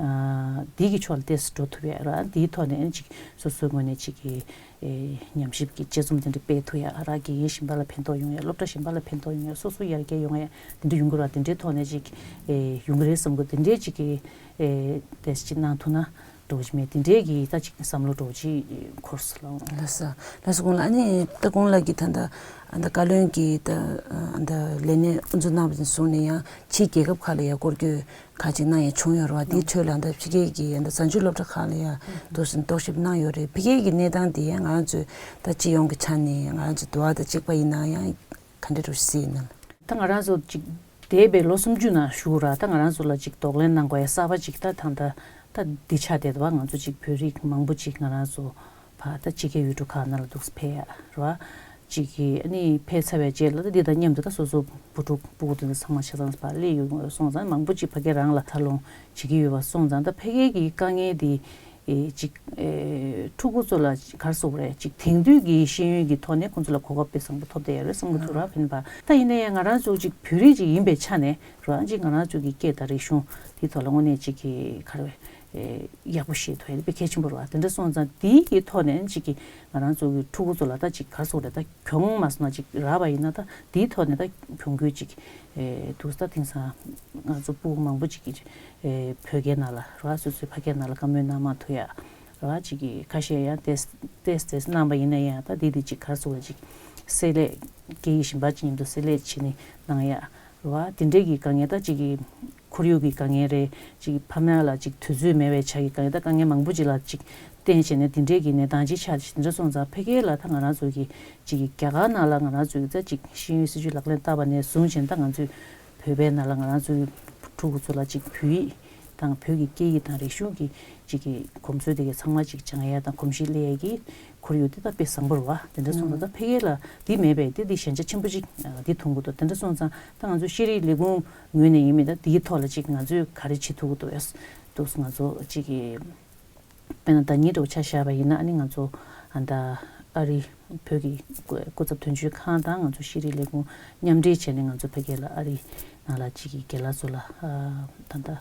ཨ་འདི་གི་ཕྱོགས་ལ་ཏོག་ཙམ་འགྲོ་ཐུབ་ཡས་ར། འདིའི་ཐོག་ནས་ཨ་ནི་ཅིག་སོ་སོའི་ངོས་ནས་ཅིག་གི་ཨེ་ཉམས་ཞིབ་ཀྱི་དཔྱད་རྩོམ་དེ་འདྲ་སྤེལ་ཐུབ་ཡ་ར། དགེ་རྒན་གཞན་པ་ལ་ཕན་ཐོགས་ཡོང་ཡ། སློབ་གྲྭ་གཞན་པ་ལ་ཕན་ཐོགས་ཡོང་ཡ། སོ་སོ་ཡར་རྒྱས་ཡོང་ཡ་དེ་འདྲ་ཡོང་གི་ར། དེ་འདྲའི་ཐོག་ནས་ཅིག་ཨེ་ཡོང་གི་རེད་བསམ་གི། དེ་འདྲའི་ཅིག་གི་ཨེ་དེ་ཅིག་གནང་ཐུབ་ན་འགྲོ་གི་མེད། དེ་འདྲའི་གི་ད་ཅིག་བསམ་བློ་འགྲོ་ཅིག་འཁོར་སོང་ལ། ལགས་སོ། ལགས་སོ། གོང་ལ་ཨ་ནི་ད་གོང་ལ་གི་ད་ད་ཨ་ད་བཀའ་བློན་གྱི་ད་ཨ་ད་ལས་གནས་དབུ་འཛུགས་གནང་བ་ནས་བཟུང་ནས་ཡང་ཕྱིའི་རྒྱལ་ཁབ་ཁག་ལ་ཡང་སྐོར་སྐྱོད་ཁག་ཅིག་གནང་ཡ་བྱུང་ཡོད་རེད་བ། དེའི་ཁྲོད་ལ་ད་ཕ་གིའི་གི་ད་གཟའ་མཇུག་སློབ་གྲྭ་ཁག་ལ་ཡ་འདུག་སེ་རྟོག་ཞིབ་གནང་ཡོད་རེད། ཕ་གིའི་གི་གནས་སྟངས་དེ་ཡང་ང་རང་ཚོའི་ད་སྤྱི་ཡོངས་ཀྱི་ཆ་ནས་ང་རང་ཚོ་འདུག་བ་ད་གཅིག་པ་ཡིན་ན་ཡང་ག་འདྲ་འདྲ་ཞིག་ཡིན་ན། ད་ང་རང་ཚོ་ཅིག་འདས་པའི་ལོ་སུམ་ཅུ་ནང་བཞུགས་ར། ད་ང་རང་ཚོ་ལ་ཅིག་གདོང་ལེན་གནང་དགོས་ཡ་གསར་པ་ཅིག་ད་ད་ད་ད་འདི་ཆགས་བསྡད་འདུག་བ། ང་ཚོ་ཅིག་བོད་རིགས་མང་པོ་ཅིག་ང་རང་ཚོ་ཕར་ད་ཕྱི་རྒྱལ་ཡུལ་གྲུ་ཁག་ནང་ལ་འདུག་སེ་ཕེབས་ཡ་རེད་བ། ཅིག་གིས་ཨ་ནི་ཕེབས་ཚར་བའི་རྗེས་ལ་ད་འདི་དང་མཉམ་དུ་ད་སོ་སོ་བུ་ཕྲུག་སྤུ་གུ་དེ་ཚོ་ཚང་མ་ཆ་ཚང་ཕར་སླེབས་ཡོང་སོང་ཙང་མང་པོ་ཅིག་ཕ་གི་རང་ལ་འཚར་ལོངས་བྱེད་ཀྱི་ཡོད་པ་སོང་ཙང་ད་ཕ་གི་གི་དཀའ་ངལ་དེ་ཨེ་ཅིག་ཨེ་ཕྲུ་གུ་ཚོ་ལ་ག་རེ་ཟེར་དགོས་རེད། ཅིག་དེང་དུས་ཀྱི་ཤེས་ཡོན་གྱི་ཐོག་ནས་ཁོང་ཚོ་ལ་གོ་སྐབས་དཔེ་བཟང་པོ་ཐོབ་བསྡད་ཡོད་རེད་བསམ་གྱི་འདུག་ར། ཕན་པ། ད་ཡིན་ན་ཡང་ང་རང་ཚོ་ཅིག་བོད་རིགས་ཅིག་ཡིན་པའི་ཆ་ནས་ར། ཅིག་ང་རང་ཚོ་གི་སྐད་དང་རིག་གཞུང་ དེའི་ཐོག་ལ་དངོས་གནས་ཅིག་གི་ག་རེ་བས་ཡག་པོ་ཤེས་ཐུབ་ཡ་དེ་དཔེ་གལ་ཆེན་པོ་རེད་བ། དེ་འདྲ་སོང་ཙང་དེའི་གི་ཐོག་ནས་ཅིག་གི་ང་རང་ཚོ་གི་ཕྲུ་གུ་ཚོ་ལ་ད་ཅིག་ག་རེ་ཟེར་དགོས་རེད། ད་གྱོང་མ་སོང་ན་ཅིག་རག་པ་ཡིན་ན་ད་དེའི་ཐོག་ནས་ད་གྱོང་གུན་ཅིག་ཨེ་འདུག་ད་དེང་སང་ང་ཚོ་སྤུ་གུ་མང་པོ་ཅིག་གི་ཨེ་བོད་སྐད་ནང་ལ་རེད་བ། སོ་སོའི་ཕ་སྐད་ནང་ལ་བཀའ་མོལ་གནང་མ་ཐུབ་ཡ་རེད་བ། ཅིག་གི་ཁ་ཤས་ཡང་ཏེས་ཏེས་ཏེས་གནང་པ་ཡིན་ན་ཡང་ད་དེ་དེ་ཅིག་ག་རེ་ཟེར་དགོས་རེད། ཅིག་བསྲེས་ལྷད་སྐད་ཡིག་གཞན་པ་ཅིག་མཉམ་དུ་བསྲེས་ལྷད་བྱས་ནས་གནང་ཡ། རེད་བ། དེ་འདྲའི་གི་དཀའ་ངལ་ད་ཅིག་གི་ཁོར་ཡུག་གི་དཀའ་ངལ་རེད། ཅིག་གི་ཕ་མ་ལ་ཅིག་དུས་ཚོད་མེད་པའི་ཆ་གི་དཀའ་ངལ་ད་དཀའ་ངལ་མང་པོ་ཅིག་ལ་ཅིག་བརྟེན་བྱས་ནས་དེ་འདྲའི་གི་གནས་སྟངས་ཅིག་ཆགས། དེ་འདྲ་སོང་ཙང་ཕ་གི་ལ་ད་ང་རང་ཚོ་གི་ཅིག་གི་རྒྱ་གར་ནང་ལ་ང་རང་ཚོ་གི་ད་ཅིག་ཤེས་ཡོན་སྲིད་བྱུས་ལག་ལེན་བསྟར་བ་ནས་བཟུང་བྱས་ད་ང་ཚོའི་བོད་པའི་ནང་ལ་ང་རང་ཚོའི་ཕྲུ་གུ་ཚོ་ལ་ཅིག་བོད་ཡིག་དང་བོད་ཀྱི་སྐད་ཡིག་དང་རིག་གཞུང་གི་ཅིག་གི་གོམས་སྲོལ་དེ་གའི་ཚང་མ་ཅིག་སྦྱང་ཡ་དང་གོམས་གཤིས་སླེབས་ཡ་གི་ཁོར་ཡུག་དེ་ད་དཔེ་བཟང་པོ་རེད་བ། དེ་འདྲ་སོང་ཙང་ད་ཕ་གི་ལ་འདི་མེད་པས་དེ་འདི་ཞན་ཆ་ཆེན་པོ་ཅིག་འདི་མཐོང་གི་འདུག་དེ་འདྲ་སོང་ཙང་ད་ང་ཚོ་ཤེས་རིག་ལས་ཁུངས་ངོས་ནས་ཡིན་མིན་ད་དེའི་ཐོག་ལ་ཅིག་ང་ཚོས་ག་རེ་བྱེད་ཐུབ་ཀྱི་འདུག་ཡ། འདུག་ང་ཚོ་ཅིག་གི་དཔེར་ན་ཟླ་ཉིན་འདྲ་བོ་ཆ་བཞག་པ་ཡིན་ན་ཨ་ནི་ང་ཚོ་ཨ་ད་ཨ་རི་བོད་ཀྱི་སྐུ་སྐུ་ཚབ་དོན་གཅོད་ཁང་དང་ང་ཚོ་ཤེས་རིག་ལས་ཁུངས་མཉམ་འབྲེལ་བྱས་ནས་ང་ཚོ་ཕ་གི་ལ་ཨ་རི་ནང་ལ་ཅིག་གི་རྒན་ལགས་ཚོ་ལ་ཨ་ད་ད།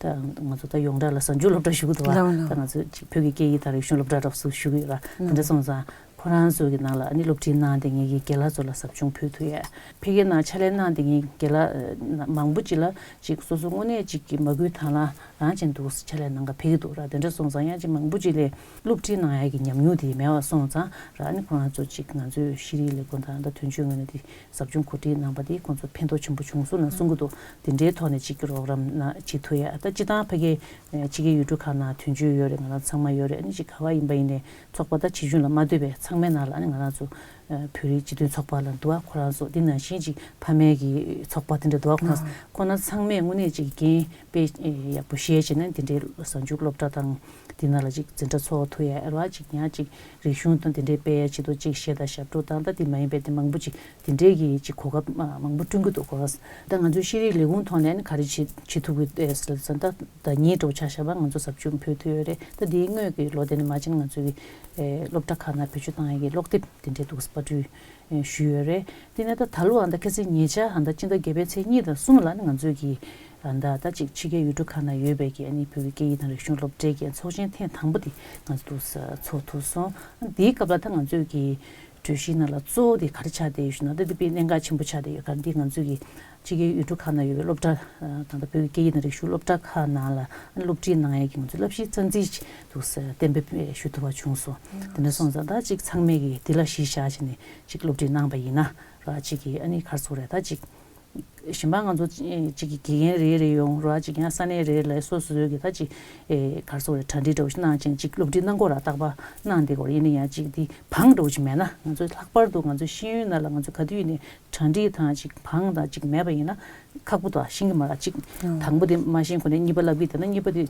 ད་ང་ཚོ་ད་ཡོངས་གྲགས་ལ་གཟའ་མཇུག་སློབ་གྲྭ་ཞུ་གི་འདུག་བ། ལགས་ལགས། ད་ང་ཚོ་ཅིག་བོད་ཀྱི་སྐད་ཡིག་དང་རིག་གཞུང་སློབ་གྲྭ་འདྲ་བོ་ཞུ་གི་ཡོད་ར། དེ་འདྲ་སོང་ཙང་ཁོ་རང་ཚོ་གི་ནང་ལ་ཨ་ནི་སློབ་ཁྲིད་གནང་བསྡད་མཁན་གྱི་རྒན་ལགས་ཚོ་ལ་ཟབ་སྦྱོང་ཕུལ་ཐུབ་ཡས། ཕ་གི་ནང་ཕྱག་ལས་གནང་བསྡད་མཁན་རྒན་ལགས་མང་པོ་ཅིག་ལ་ཅིག་སོ་སོ་དངོས་གནས་ཅིག་གི་མ་བསྐུལ་དང་བླངས་རང་བྱས་འདུག་ཕྱག་ལས་གནང་ག་ཕེབས་ཀྱི་འདུག་ར། དེ་འདྲ་སོང་ཙང་ཡང་ཅིག་མང་པོ་ཅིག་ལ་སློབ་ཁྲིད་གནང་ཡས་ཀྱི་ཉམས་མྱོང་དེ་མེད་པ་སོང་ཙང་ར། ཨ་ནི་ཁོ་རང་ཚོ་ཅིག་ང་ཚོའི་ཤེས་རིག་ལས་ཁུངས་དང་ད་དོན་གཅོད་ངོས་ནས་དེ། ཟབ་སྦྱོང་གོ་སྒྲིག་གནང་པ་དེ་ཁོང་ཚོ་ཕན་ཐོགས་ཆེན་པོ་བྱུང་སོང་ན་གསུང་གི་འདུག་དེ་འདྲའི་ཐོག་ནས་ཅིག་རོགས་རམ་ན་བྱེད་ཐུབ་ཡ། ད་སྤྱི་བཏང་ཕ་གི་ཕྱི་རྒྱལ་ཡུལ་གྲུ་ཁག་ནང་དོན་གཅོད་ཡོད་རེད། ང་རང་ཚང་མ་ཡོད་རེད། ཨ་ནི་ཅིག་ག་བ་ཡིན་པ་ཡིན་ནའི་ཚོགས་པ་ད་ཆེ་ཆུང་ལ་མ་ལྟོས་པའི་ཚང་མའི་ནང་ལ་ཨ་ནི་ང་རང་ཚོ་བོད་རིགས་སྤྱི་མཐུན་ཚོགས་པ་ལ་འདུག་བ། ཁོ་རང་ཚོ་དེ་ནང་བཞིན་ཅིག་ཕ་མའི་གི་ཚོགས་པ་དེ་འདྲ་འདུག་བ། ཁོ་རང་ཁོ་ན་ཚང་མས་དངོས་གནས་ཅིག་འགན་དཔེ་ཡག་པོ་བཞེས་བྱས་ནས་དེ་འདྲའི་གཟའ་མཇུག་སློབ་གྲྭ་དང་། དེ་ནང་ལ་ཅིག་འཛིན་གྲྭ་ཚོགས་ཐུབ་ཡ་ཨེ་ར་བ་ཅིག་ཡང་ཅིག་རིག་གཞུང་དང་དེ་འདྲའི་སྤེལ་ཡ་ཆེད་དུ་ཅིག་གཞས་དང་ཞབས་བྲོ་དང་ད་དེ་མ་ཡིན་པའི་དེ་མང་པོ་ཅིག་དེ་འདྲའི་གི་ཅིག་གོ་སྐབས་མ་མང་པོ་བསྐྲུན་གྱི་འདུག་གོ། ད་ང་ཚོའི་ཤེས་རིག་ལས་ཁུངས་ཐོག་ནས་ནི་ག་རེ་བྱེད་བྱེད་ཐུབ་ཀྱི་ཨེ་ཟེར་ཙང་ད་ཟླ་ཉིན་འགྲོ་ཆ་བཞག་པ་ང་ཚོ་ཟབ་སྦྱོང་ཕུལ་ཐུབ་ཡོད་རེད། ད་དེའི་སྔོན་གྱི་ལོ་དེ་ནས་མ་ཕྱིན་ང་ཚོའི་གི་ཨེ་སློབ་གྲྭ་ཁག་ནང་བེད་སྤྱོད་བཏང་ཡ་གི་ཀློག་དེབ་དེ་འདྲའི་འདུག་པར་སྐྲུན། ཞུས་ཡོད་རེད། དེ་ནས་ད་ད་ལོ་ཨ་ད་ཁ་སང་ཉེ་ཆར་ཨ་ད་སྤྱི་ཟླ་བརྒྱད་པའི་ཚེས་གཉིས་དང་གསུམ་ལ་ནི་ང་ཚོས་ཀྱི་ཨ་ད་ད་ཅིག་ཕྱི་རྒྱལ་ཡུལ་གྲུ་ཁག་ན་ཡོད་པའི་ཀྱི་ཨ་ནི་བོད་ཀྱི་སྐད་ཡིག་དང་རིག་གཞུང་སློབ་གྲྭའི་ཀྱི་ཚོགས་ཆེན་ཐེངས་དང་པོ་དེ་ང་ཚོ་འདུག་ས་ཚོགས་ཐུབ་སོང་། དེའི་སྐབས་ལ་ད་ང་ཚོས་ཀྱི་གྲོས་གཞིའི་ནང་ལ་གཙོ་བོ་དེ་ག་རེ་ཆགས་བསྡད་ཡོད་ཞུ་ན་ད་འདི་དཔེ་གནད་འགག་ཆེན་པོ་ཆགས་བསྡད་ཡོད། ག་འདི་ང་ཚོས་ཀྱི་ཕྱི་རྒྱལ་ཡུལ་གྲུ་ཁག་ན་ཡོད་པའི་སློབ་གྲྭ་ད་ལྟ་བོད་ཀྱི་སྐད་ཡིག་དང་རིག་གཞུང་སློབ་གྲྭ་ཁག་ནང་ལ་ཨ་ནི་སློབ་ཁྲིད་གནང་ཡས་ཀྱི་ང་ཚོས་བསླབ་གཞིའི་རྩ་འཛིན་འདུག་ས་གཏན་འབེབས་ཞུ་ཐུབ་པ་བྱུང་སོང་། དེ་འདྲ་སོང་ཙང་ད་ཅིག་ཚང་མས་ཀྱི་འདི་ལ་གཞི་བཞག་བྱས་ནས། ཅིག་སློབ་ཁྲིད་གནང་པ་ཡིན་ན་ར་ཅིག་གིས་ཨ་ནི་ག་རེ་ཟེར་དགོས་རེད། ད་ཅིག་གཞན་པ་ང་ཚོ་ཅིག་གི་དགེ་རྒན་རེ་རེ་ཡོང་ར་ཅིག་ཡང་ས་གནས་རེ་རེ་ལ་སོ་སོ་སོའི་གི་ད་ཅིག་ཨེ་ག་རེ་ཟེར་དགོས་རེད། གྲ་སྒྲིག་འདྲ་བོ་ཞིག་གནང་བྱས་ཅིག་སློབ་ཁྲིད་གནང་དགོས་ར་རྟག་པར་གནང་བསྡད་དགོས་རེད། ཡིན་ན་ཡང་ཅིག་འདི་བང་འདྲ་བོ་ཞིག་མེད་ན་ང་ཚོ་ལྷག་པར་དུ་ང་ཚོ་ཤེས་ཡོན་ནང་ལ་ང་ཚོ་ག་དུས་ཡིན་ནའི་གྲ་སྒྲིག་དང་ཅིག་བང་དང་ཅིག་མེད་པ་ཡིན་ན། ཁག་པོ་དང་ཤེས་ཀྱི་མ་རེད། གཅིག་དང་པོ་དེ་མ་ཤེས་གོང་ནས་གཉིས་པ་བསླབ་ཀྱི་དེ་ན་གཉིས་པ་དེ་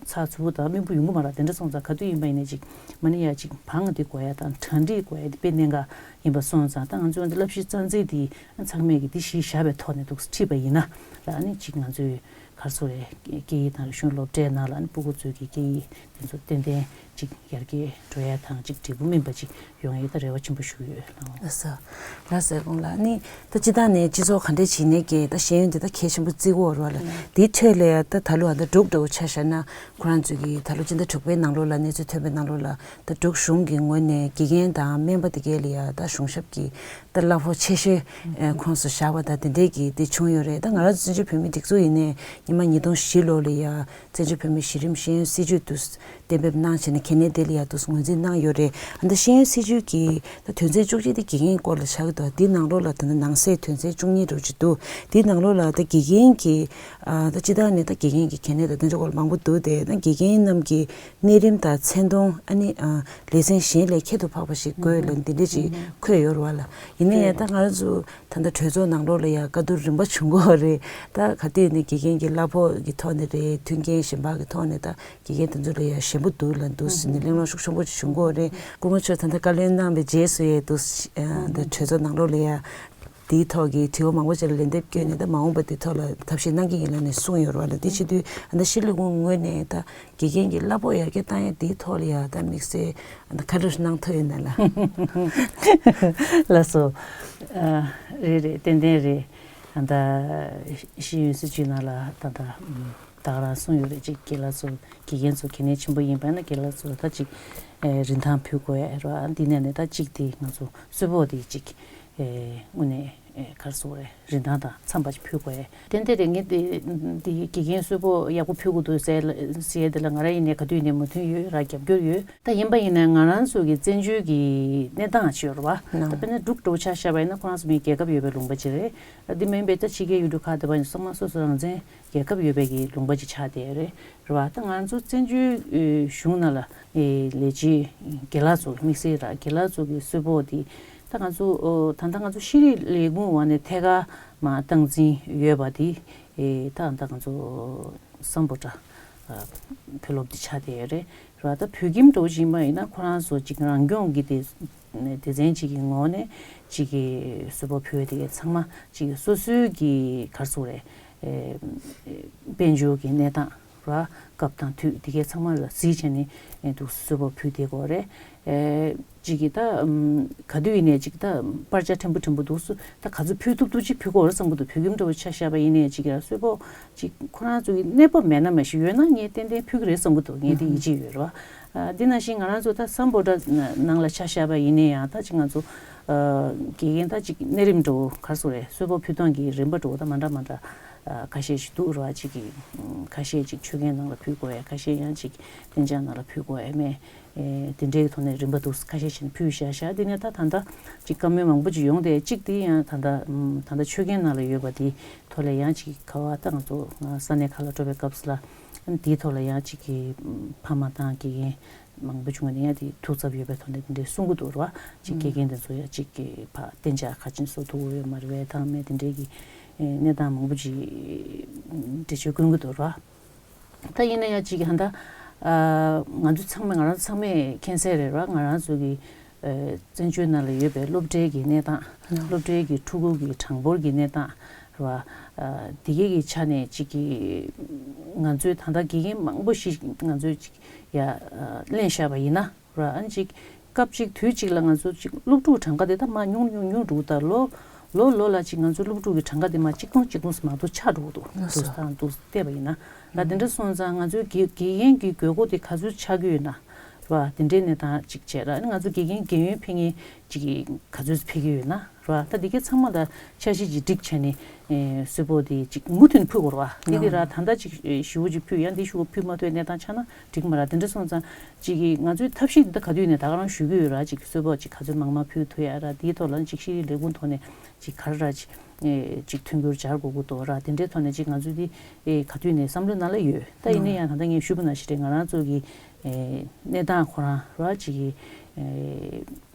ཚགས་ཚུད་པོ་དང་སྨིན་པོ་ཡོང་གི་མ་རེད། དེ་འདྲ་སོང་ཙང་ག་དུས་ཡིན་པ་ཡིན་ནའི་ཅིག་མ་ནི་ཡ་ཅིག་བང་དེ་དགོས་ཡ་དང་གྲ་སྒྲིག་དགོས་ཡ་དེ་དཔེ་གནད་འགག་ཡིན་པ་སོང་ཙང་ད་ང་ཚོས་འདི་བསླབ་གཞི་རྩ་འཛིན་དེ་ཚང་མས་ཀྱི་དེ་གཞི་བཞག་པའི་ཐོག་ནས་འདུག་ཁྲིད་པ་ཡིན་ན་ར་ནི་ཅིག་ང་ཚོས་ག་རེ་ཟེར་རེད། སྐད་ཡིག་དང་རིག་གཞུང་སློབ་གྲྭའི་ནང་ལ་ནི་སྤུ་གུ་ཚོས་ཀྱི་སྐད་ཡིག་དེ་ཚོ་ཏན་ཏན་ཅིག་ཡར་རྒྱས་འགྲོ་ཡ་དང་ཅིག་འབྲས་བུ་སྨིན་པ་ཅིག་ཡོང་ཡ་ད་རེ་བ་ཆེན་པོ་ཞུ་གི་ཡོད་ལགས། ལགས་སོ། ལགས་སོ། དགུང་ལགས་ནི་ད་སྤྱི་བཏང་ནས་སྤྱི་ཚོགས་ག་འདྲས་བྱེད་ནས་ཀྱི་ད་ཤེས་ཡོན་དེ་ད་གལ་ཆེན་པོ་བརྩི་གི་ཡོད་རེད་བ་ལ། དེའི་ཁྲོད་ལ་ཡ་ད་ད་ལོ་ཨ་ད་འབྲུག་འདྲ་བོ་ཆ་བཞག་ན་ཁོ་རང་ཚོས་ཀྱི་ད་ལོ་སྤྱི་ཟླ་དྲུག་པའི་ནང་ལོགས་ལ་གནས་ཚུལ་ཐོན་པའི་ནང་ལོགས་ལ་ད་འབྲུག་གཞུང་གི་ངོས་ནས་དགེ་རྒན་དང་སྨན་པ་དེ་གས་ལ་ཡ་ད་གཞུང་ཞབས་ཀྱི་ད་གླ་ཕོགས་ཆེ་ཤོས་ཨ་ཁོངས་སུ་བཞག་པ་ད་དེ་འདྲས་ཀྱི་དེ་བྱུང་ཡོད་རེད། ད་ང་རང་ཚོ་བཙན་བྱོལ་བོད་མིའི་སྒྲིག་འཛུགས་ཡིན་ནའི་ཉི་མ་ཉིས་སྟོང་བཞི་ལོ་ལ་ཡ་བཙན་བྱོལ་བོད་མིའི་གཞི་རིམ་ཤེས་ཡོན་སྲིད་བྱུས་དུ་གཏན་འབེབས་གནང་བྱས་ནས་གལ་གནད་དེ་ལ་ཡ་དུ་ངོས་འཛིན་གནང་ཡོད་རེད། ཨ་ནི་ད་ཤེས་ཡོན་སྲིད་བྱུས་ཀྱི་ད་དོན་ཚན་བཅུ་གཅིག་དེ་དགེ་རྒན་སྐོར་ལ་ཆགས་ཀྱི་འདུག་དེའི་ནང་ལོགས་ལ་ད་ནང་གསེས་དོན་ཚན་བཅུ་གཉིས་འདྲ་བོ་ཅིག་འདུག་དེའི་ནང་ལོགས་ལ་ད་དགེ་རྒན་གྱི་ཨ་ད་སྤྱི་བཏང་ནས་ད་དགེ་རྒན་གྱི་གལ་གནད་ད་དེ་འདྲ་སྐོར་ལ་མང་པོ་འདུག་དེ་ད་དགེ་རྒན་རྣམས་ཀྱི་གནས་རིམ་དང་མཚན་མཐོང་ཨ་ནི་ཨ་ལེ་ཚན་གཞན་ལས་ཁྱད་དུ་འཕགས་པ་ཞིག་དགོས་ལ་འདི་འདྲ་ཅིག་འཁོད་ཡོད་རེད་བ་ལ། ཡིན་ན་ཡང་ད་ང་རང་ཚོ་ད་ལྟ་གྲོས་ཚོགས་ནང་ལོགས་ལ་ཡང་བཀའ་བསྡུར་རིམ་པ་བྱུང་གི་ཡོད་རེད། ད་ག་དུས་ནས་དགེ་རྒན་གྱི་གླ་ཕོགས་ཀྱི་ཐོག་ནས་རེད། མཐུན་རྐྱེན་གཞན་པ་གི་ཐོག་ནས་ད་དགེ་རྒན་དེ་ཚོ་ལ་ཡང་ཞན་པོ་འདུག་ལབ་འདུག་ཟེར་ནས་གླེང་སློང་ཤུགས་ཆེན་པོ་ཅིག་བྱུང་གི་ཡོད་རེད། སྐུ་ངོ་མཆོག་ད་ལྟ་བཀའ་ལན་གནང་བའི་རྗེས་སུ་ཡང་འདུག་ད་གྲོས་ཚོགས་ནང་ལོགས་ལ་ཡང་དེའི་ཐོག་གི་དྲི་བ་མང་པོ་ཅིག་ལ་ལན་འདེབས་བསྐྱོན་ནས་ད་མ་འོངས་པ་དེ་ཐོག་ལ་ཐབས་ཤེས་གནང་གི་ཡིན་ལབ་ནས་གསུངས་ཡོད་རེད་བ་ལ། དེ་བྱེད་དུས་ད་ལྟ་ཤེས་རིག་ལས་ཁུངས་ངོས་ནས་ད་དགེ་རྒན་གྱི་གླ་ཕོགས་ཡར་རྒྱས་བཏང་ཡ་དེའི་ཐོག་ལ་ཡང་ད་དམིགས་བསལ་ད་ག་རེ་གནང་ཐུབ་ཡོད་ན་ལ། ལགས་སོ། ཨ་རེད་རེད། ཏན་ཏན་རེད། ད་ལྟ་ཤེས་ཡོན་སྲིད་བྱུས་ནང་ལ་ད་ལྟ་ ད་ག་རང་གསུངས་ཡོད་རེད། ཅིག་དགེ་ལགས་ཚོ་དགེ་རྒན་ཚོ་གལ་གནད་ཆེན་པོ་ཡིན་པ་ན་དགེ་ལགས་ཚོ་ད་ཅིག་ཨེ་རིན་ཐང་ཕུལ་དགོས་ཡ་རེད་བ། འདི་ནས་ནས་ད་ཅིག་དེ་ང་ཚོ་གསོལ་ཕོགས་དེ་ཅིག་ཨེ་དངོས་གནས་ཨེ་ག་རེ་ཟེར་དགོས་རེད། རིན་ཐང་དང་འཚམས་པ་ཅིག་ཕུལ་དགོས་ཡ། ཏན་ཏན་རེད། ངས་དེ་དེ་དགེ་རྒན་གསོལ་ཕོགས་ཡག་པོ་ཕུལ་དགོས་འདུག་ཟེར་ལ་ཟེར་ཡ་དེ་ལ་ང་རང་ཡིན་ནའི་ག་དུས་ཡིན་ནའི་མོས་མཐུན་ཡོད་ར། རྒྱབ་སྐྱོར་ཡོད། ད་ཡིན་པ་ཡིན་ན་ང་རང་ཚོ་གི་བཙན་བྱོལ་གྱི་གནས་སྟངས་ཅིག་ཡོད་རེད་བ། ད་དཔེར་ན་འབྲུག་འདྲ་བོ་ཆ་བཞག་པ་ཡིན་ན་ཁོ་རང་ཚོ་མི་རྒྱལ་ཁབ་ཡོད་པའི་ལུང་པ་ཅིག་རེད། འདི་མིན་པའི་ད་ཕྱི་རྒྱལ་ཡུལ་གྲུ་ཁག་དེ་བ་ཡིན་ཚང་མ་སོ་སོ་རང་བཙན་རྒྱལ་ཁབ་ཡོད་པའི་གི་ལུང་པ་ཅིག་ཆགས་བསྡད་ཡོད་རེད། རེད་བ། ད་ང་ཚོ་བཙན་བྱོལ་ཨེ་གཞུང་ནང་ལ་ཨེ་ལས་བྱེད་དགེ་ལགས་ཚོ་དམིགས་བསལ་ར་དགེ་ལགས་ཚོ་གི་གསོལ་ཕོགས་དེ་ད་ང་ཚོ་ཨོ་ད་ལྟ་ང་ཚོ་ཤེས་རིག་ལས་ཁུངས་འོག་ནས་ཐད་ཀར་མར་སྟངས་འཛིན་ཡོད་པ་དེ་ཨེ་ད་ད་ང་ཚོ་སམ་བྷོ་ཊ་ཨ་བུ་ལོན་དེ་ཆགས་བསྡད་ཡོད་རེད། རེད་བ། ད་བོད་ཁྱིམ་འདྲ་བོ་ཅིག་ཡིན་པ་ཡིན་ན་ཁོ་རང་ཚོ་ཅིག་རང་སྐྱོང་གི་སྡེ་སྡེ་ཚན་ཅིག་གི་ངོས་ནས་ཅིག་གི་གསོལ་ཕོགས་ཕུལ་བ་དེ་གའི་ཚང་མ་ཅིག་སོ་སོའི་གི་ག་རེ་ཟེར་དགོས་རེད། ཨེ་དཔལ་འབྱོར་གྱི་གནས་སྟངས་ར་སྐབས་དང་དུས་དེ་གའི་ཚང་མ་ལ་གཟིགས་བྱས་ནས་ཨེ་འདུག་གསོལ་ཕོགས་ཕུལ་བསྡད་ཀྱི་ཡོད་རེད། ཨེ་ཅིག་གི་ད་ཨམ་ག་དུས་ཡིན་ནའི་ཅིག་ད་པར་ཆ་ཕྲན་བུ་ཕྲན་བུ་འདུག་སུ་ད་ག་ཚོད་ཕུལ་ཐུབ་ཐུབ་ཅིག་ཕུལ་དགོས་རེད་བསམ་གྱི་འདུག་བོད་ཁྱིམ་འདྲ་བོ་ཆ་བཞག་པ་ཡིན་ནའི་ཅིག་གི་གསོལ་ཕོགས་ཅིག་ཁོ་རང་ཚོ་གི་གནས་བབ་མེད་ན་མ་གཞི་ཡོད་ན་ངས་ཏན་ཏན་ཕུལ་གྱི་རེད་བསམ་གྱི་འདུག་ངས་དེ་ཡིད་ཆེས་ཡོད་རེད་བ། ཨ་འདི་ནང་བཞིན་ང་རང་ཚོ་ད་སམ་བྷོ་ཊ་ནང་ལ་ཆ་བཞག་པ་ཡིན་ན་ཡང་ད་ཅིག་ང་ཚོ་ཨ་དགེ་རྒན་ད་ཅིག་གནས་རིམ་འདྲ་བོ་ག་རེ་ཟེར་དགོས་རེད། གསོལ་ཕོགས་ཕུལ་སྟངས་ཀྱི་རིམ་པ་འདྲ་བོ་ད་མ་འདྲ་མ་འདྲ་ཨ་ཁ་ཤས་ཤིག་འདུག་རེད་བ། ཅིག་གི་ཁ་ཤས་ཅིག་ཆོས་རྒྱལ་ནང་ལ་ཕུལ་དགོས་ཡ། ཁ་ཤས་ཡང་ཅིག་གཏན་འཇགས་ནང་ལ་ཕུལ་དགོས་ཡ་མེད། ཨེ་དེ་འདྲའི་ཐོག་ནས་རིམ་པ་འདུག་ཁ་ཤས་ཤིག་ཕུལ་བཞག་བཞག་འདི་ནས་ད་ད་ལྟ་ཅིག་བཀའ་མོལ་མང་པོ་ཅིག་ཡོང་སྟེ་ཅིག་དེ་ཡང་ད་ལྟ་ཨམ་ད་ལྟ་ཆོས་རྒྱལ་ནང་ལ་ཡོད་པ་དེ་ཐོག་ལ་ཡང་ཅིག་ག་བ་ད་ང་ཚོ་ང་ས་གནས་ཁག་ལ་འགྲོ་བའི་སྐབས་སུ་ལ་ཨ་ནི་དེའི་ཐོག་ལ་ཡང་ཅིག་གི་ཕ་མ་དང་དགེ་རྒན་མང་པོ་བྱུང་བ་ནས་ཡང་དེ་ཐུགས་འཚབ་ཡོད་པའི་ཐོག་ནས་དེ་འདྲའི་གསུང་གི་འདུག་ར་བ། ཅིག་དགེ་རྒན་དེ་ཚོ་ཡང་ཅིག་གི་ཕ་གཏན་འཇགས་ག་ཅིན་བཟོ་ཐུབ་ཡོད་མ་རེད་པས་དང་མེད་དེ་འདྲའི་གི་གནས་སྟངས་མང་པོ་ཅིག་འགྲེལ་བརྗོད་སྐྱོན་གི་འདུག་ར་བ། ད་ཡིན་ན་ཡང་ཅིག་གི་ཧ་ད་ང་ཚོ་ཚང་མས་ང་རང་ཚང་མས་མཁྱེན་གསལ་རེད་ར། ང་རང་ཚོ་གི་བཙན་བྱོལ་ནང་ལ་ཡོད་པའི་སློབ་གྲྭའི་གི་གནས་སྟངས། སློབ་གྲྭའི་གི་ཕྲུ་གུ་གི་གྲངས་འབོར་གྱི་གནས་སྟངས་རེད་བ། དེ་གའི་གི་ཆ་ནས་ཅིག་གི་ང་ཚོའི་ད་ལྟ་དགེ་རྒན་མང་པོ་ཞིག་ང་ཚོས་ཅིག་ཡ་ལེན་བཞག་པ་ཡིན་ན་རེད་བ། ཨ་ནི་ཅིག་སྐབས་ཅིག་དུས་ཅིག་ལ་ང་ཚོ་ཅིག་སློབ་ཕྲུག་གྲངས་ཀ་དེ་ད་མར་ཉུང་ཉུང་ཉུང་འགྲོ་གི། ད་ལོ་ལོ་ལོ་ལ་ཅིག་ང་ཚོའི་སློབ་ཕྲུག་གི་གྲངས་ཀ་དེ་མར་ཆིག་སྟོང་ཆིག་སྟོང་ཙམ་མ་གཏོགས་ཆག་འགྲོ་གི་འདུག་ལགས་སོ། འདུག་དང་འདུག་བལྟས་པ་ཡིན་ན་ར། དེ་འདྲ་སོང་ཙང་ང་ཚོའི་དགེ་དགེ་རྒན་གྱི་དགོས་མཁོ་དེ་ག་ཚོད་ཆགས་ཀྱི་ཡོད་ན་ར། དེ་འདྲའི་གནས་སྟངས་ཅིག་བྱས་ར། ཨ་ནི་ང་ཚོ་དགེ་རྒན་རྒན་ཡོལ་ཕེབས་མཁན་ཅིག་ག་ཚོད་ཕེབས་ཀྱི་ཡོད་ན་ར། ད་དེ་གའི་ཚང་མ་ལ་འཆར་གཞི་ཅིག་སྒྲིག་བྱས་ནས་ཨེ་གསོལ་ཕོགས་དེ་ཅིག་མུ་མཐུད་ནས་ཕུལ་དགོས་རེད་བ། དེ་དེ་ར་ད་ལྟ་ཅིག་ཨེ་ཞེ་པོ་ཅིག་ཕུལ། ཡང་དེ་ཞེ་པོ་ཕུལ་མ་ཐུབ་པའི་གནས་སྟངས་ཆགས་ན་འགྲིག་མ་རེད། དེ་འདྲ་སོང་ཙང་ཅིག་གིས་ང་ཚོའི་ཐབས་ཤེས་འདི་ག་དུས་ནས་ད་ག་རང་ཞུ་གི་ཡོད་ར། ཅིག་གསོལ་ཕོགས་ཅིག་ག་ཚོད་མང་མང་ཕུལ་ཐུབ་ཡ་ར། དེའི་ཐོག་ལ་ཅིག་ཤེས་རིག་ལས་ཁུངས་ཐོག་ནས་ཅིག་ག་རེ་ར་ཅིག་ཨེ་ཅིག་མཐུན་འགྱུར་སྦྱར་དགོས་ཀྱི་འདུག་ར། དེ་འདྲའི་ཐོག་ནས་ཅིག་ང་ཚོའི་འདི་ཨེ་ག་དུས་ནས་བསམ་བློའི་ནང་ལ་ཡོད། ད་ཡིན་ན་ཡང་ད་ལྟ་ངས་ཞུས་པ་ནང་བཞིན་རེད། ང་རང་ཚོ་གི་ཨེ་གནས་སྟངས་ཁོ་རང་ར་ཅིག་གི་ཨེ་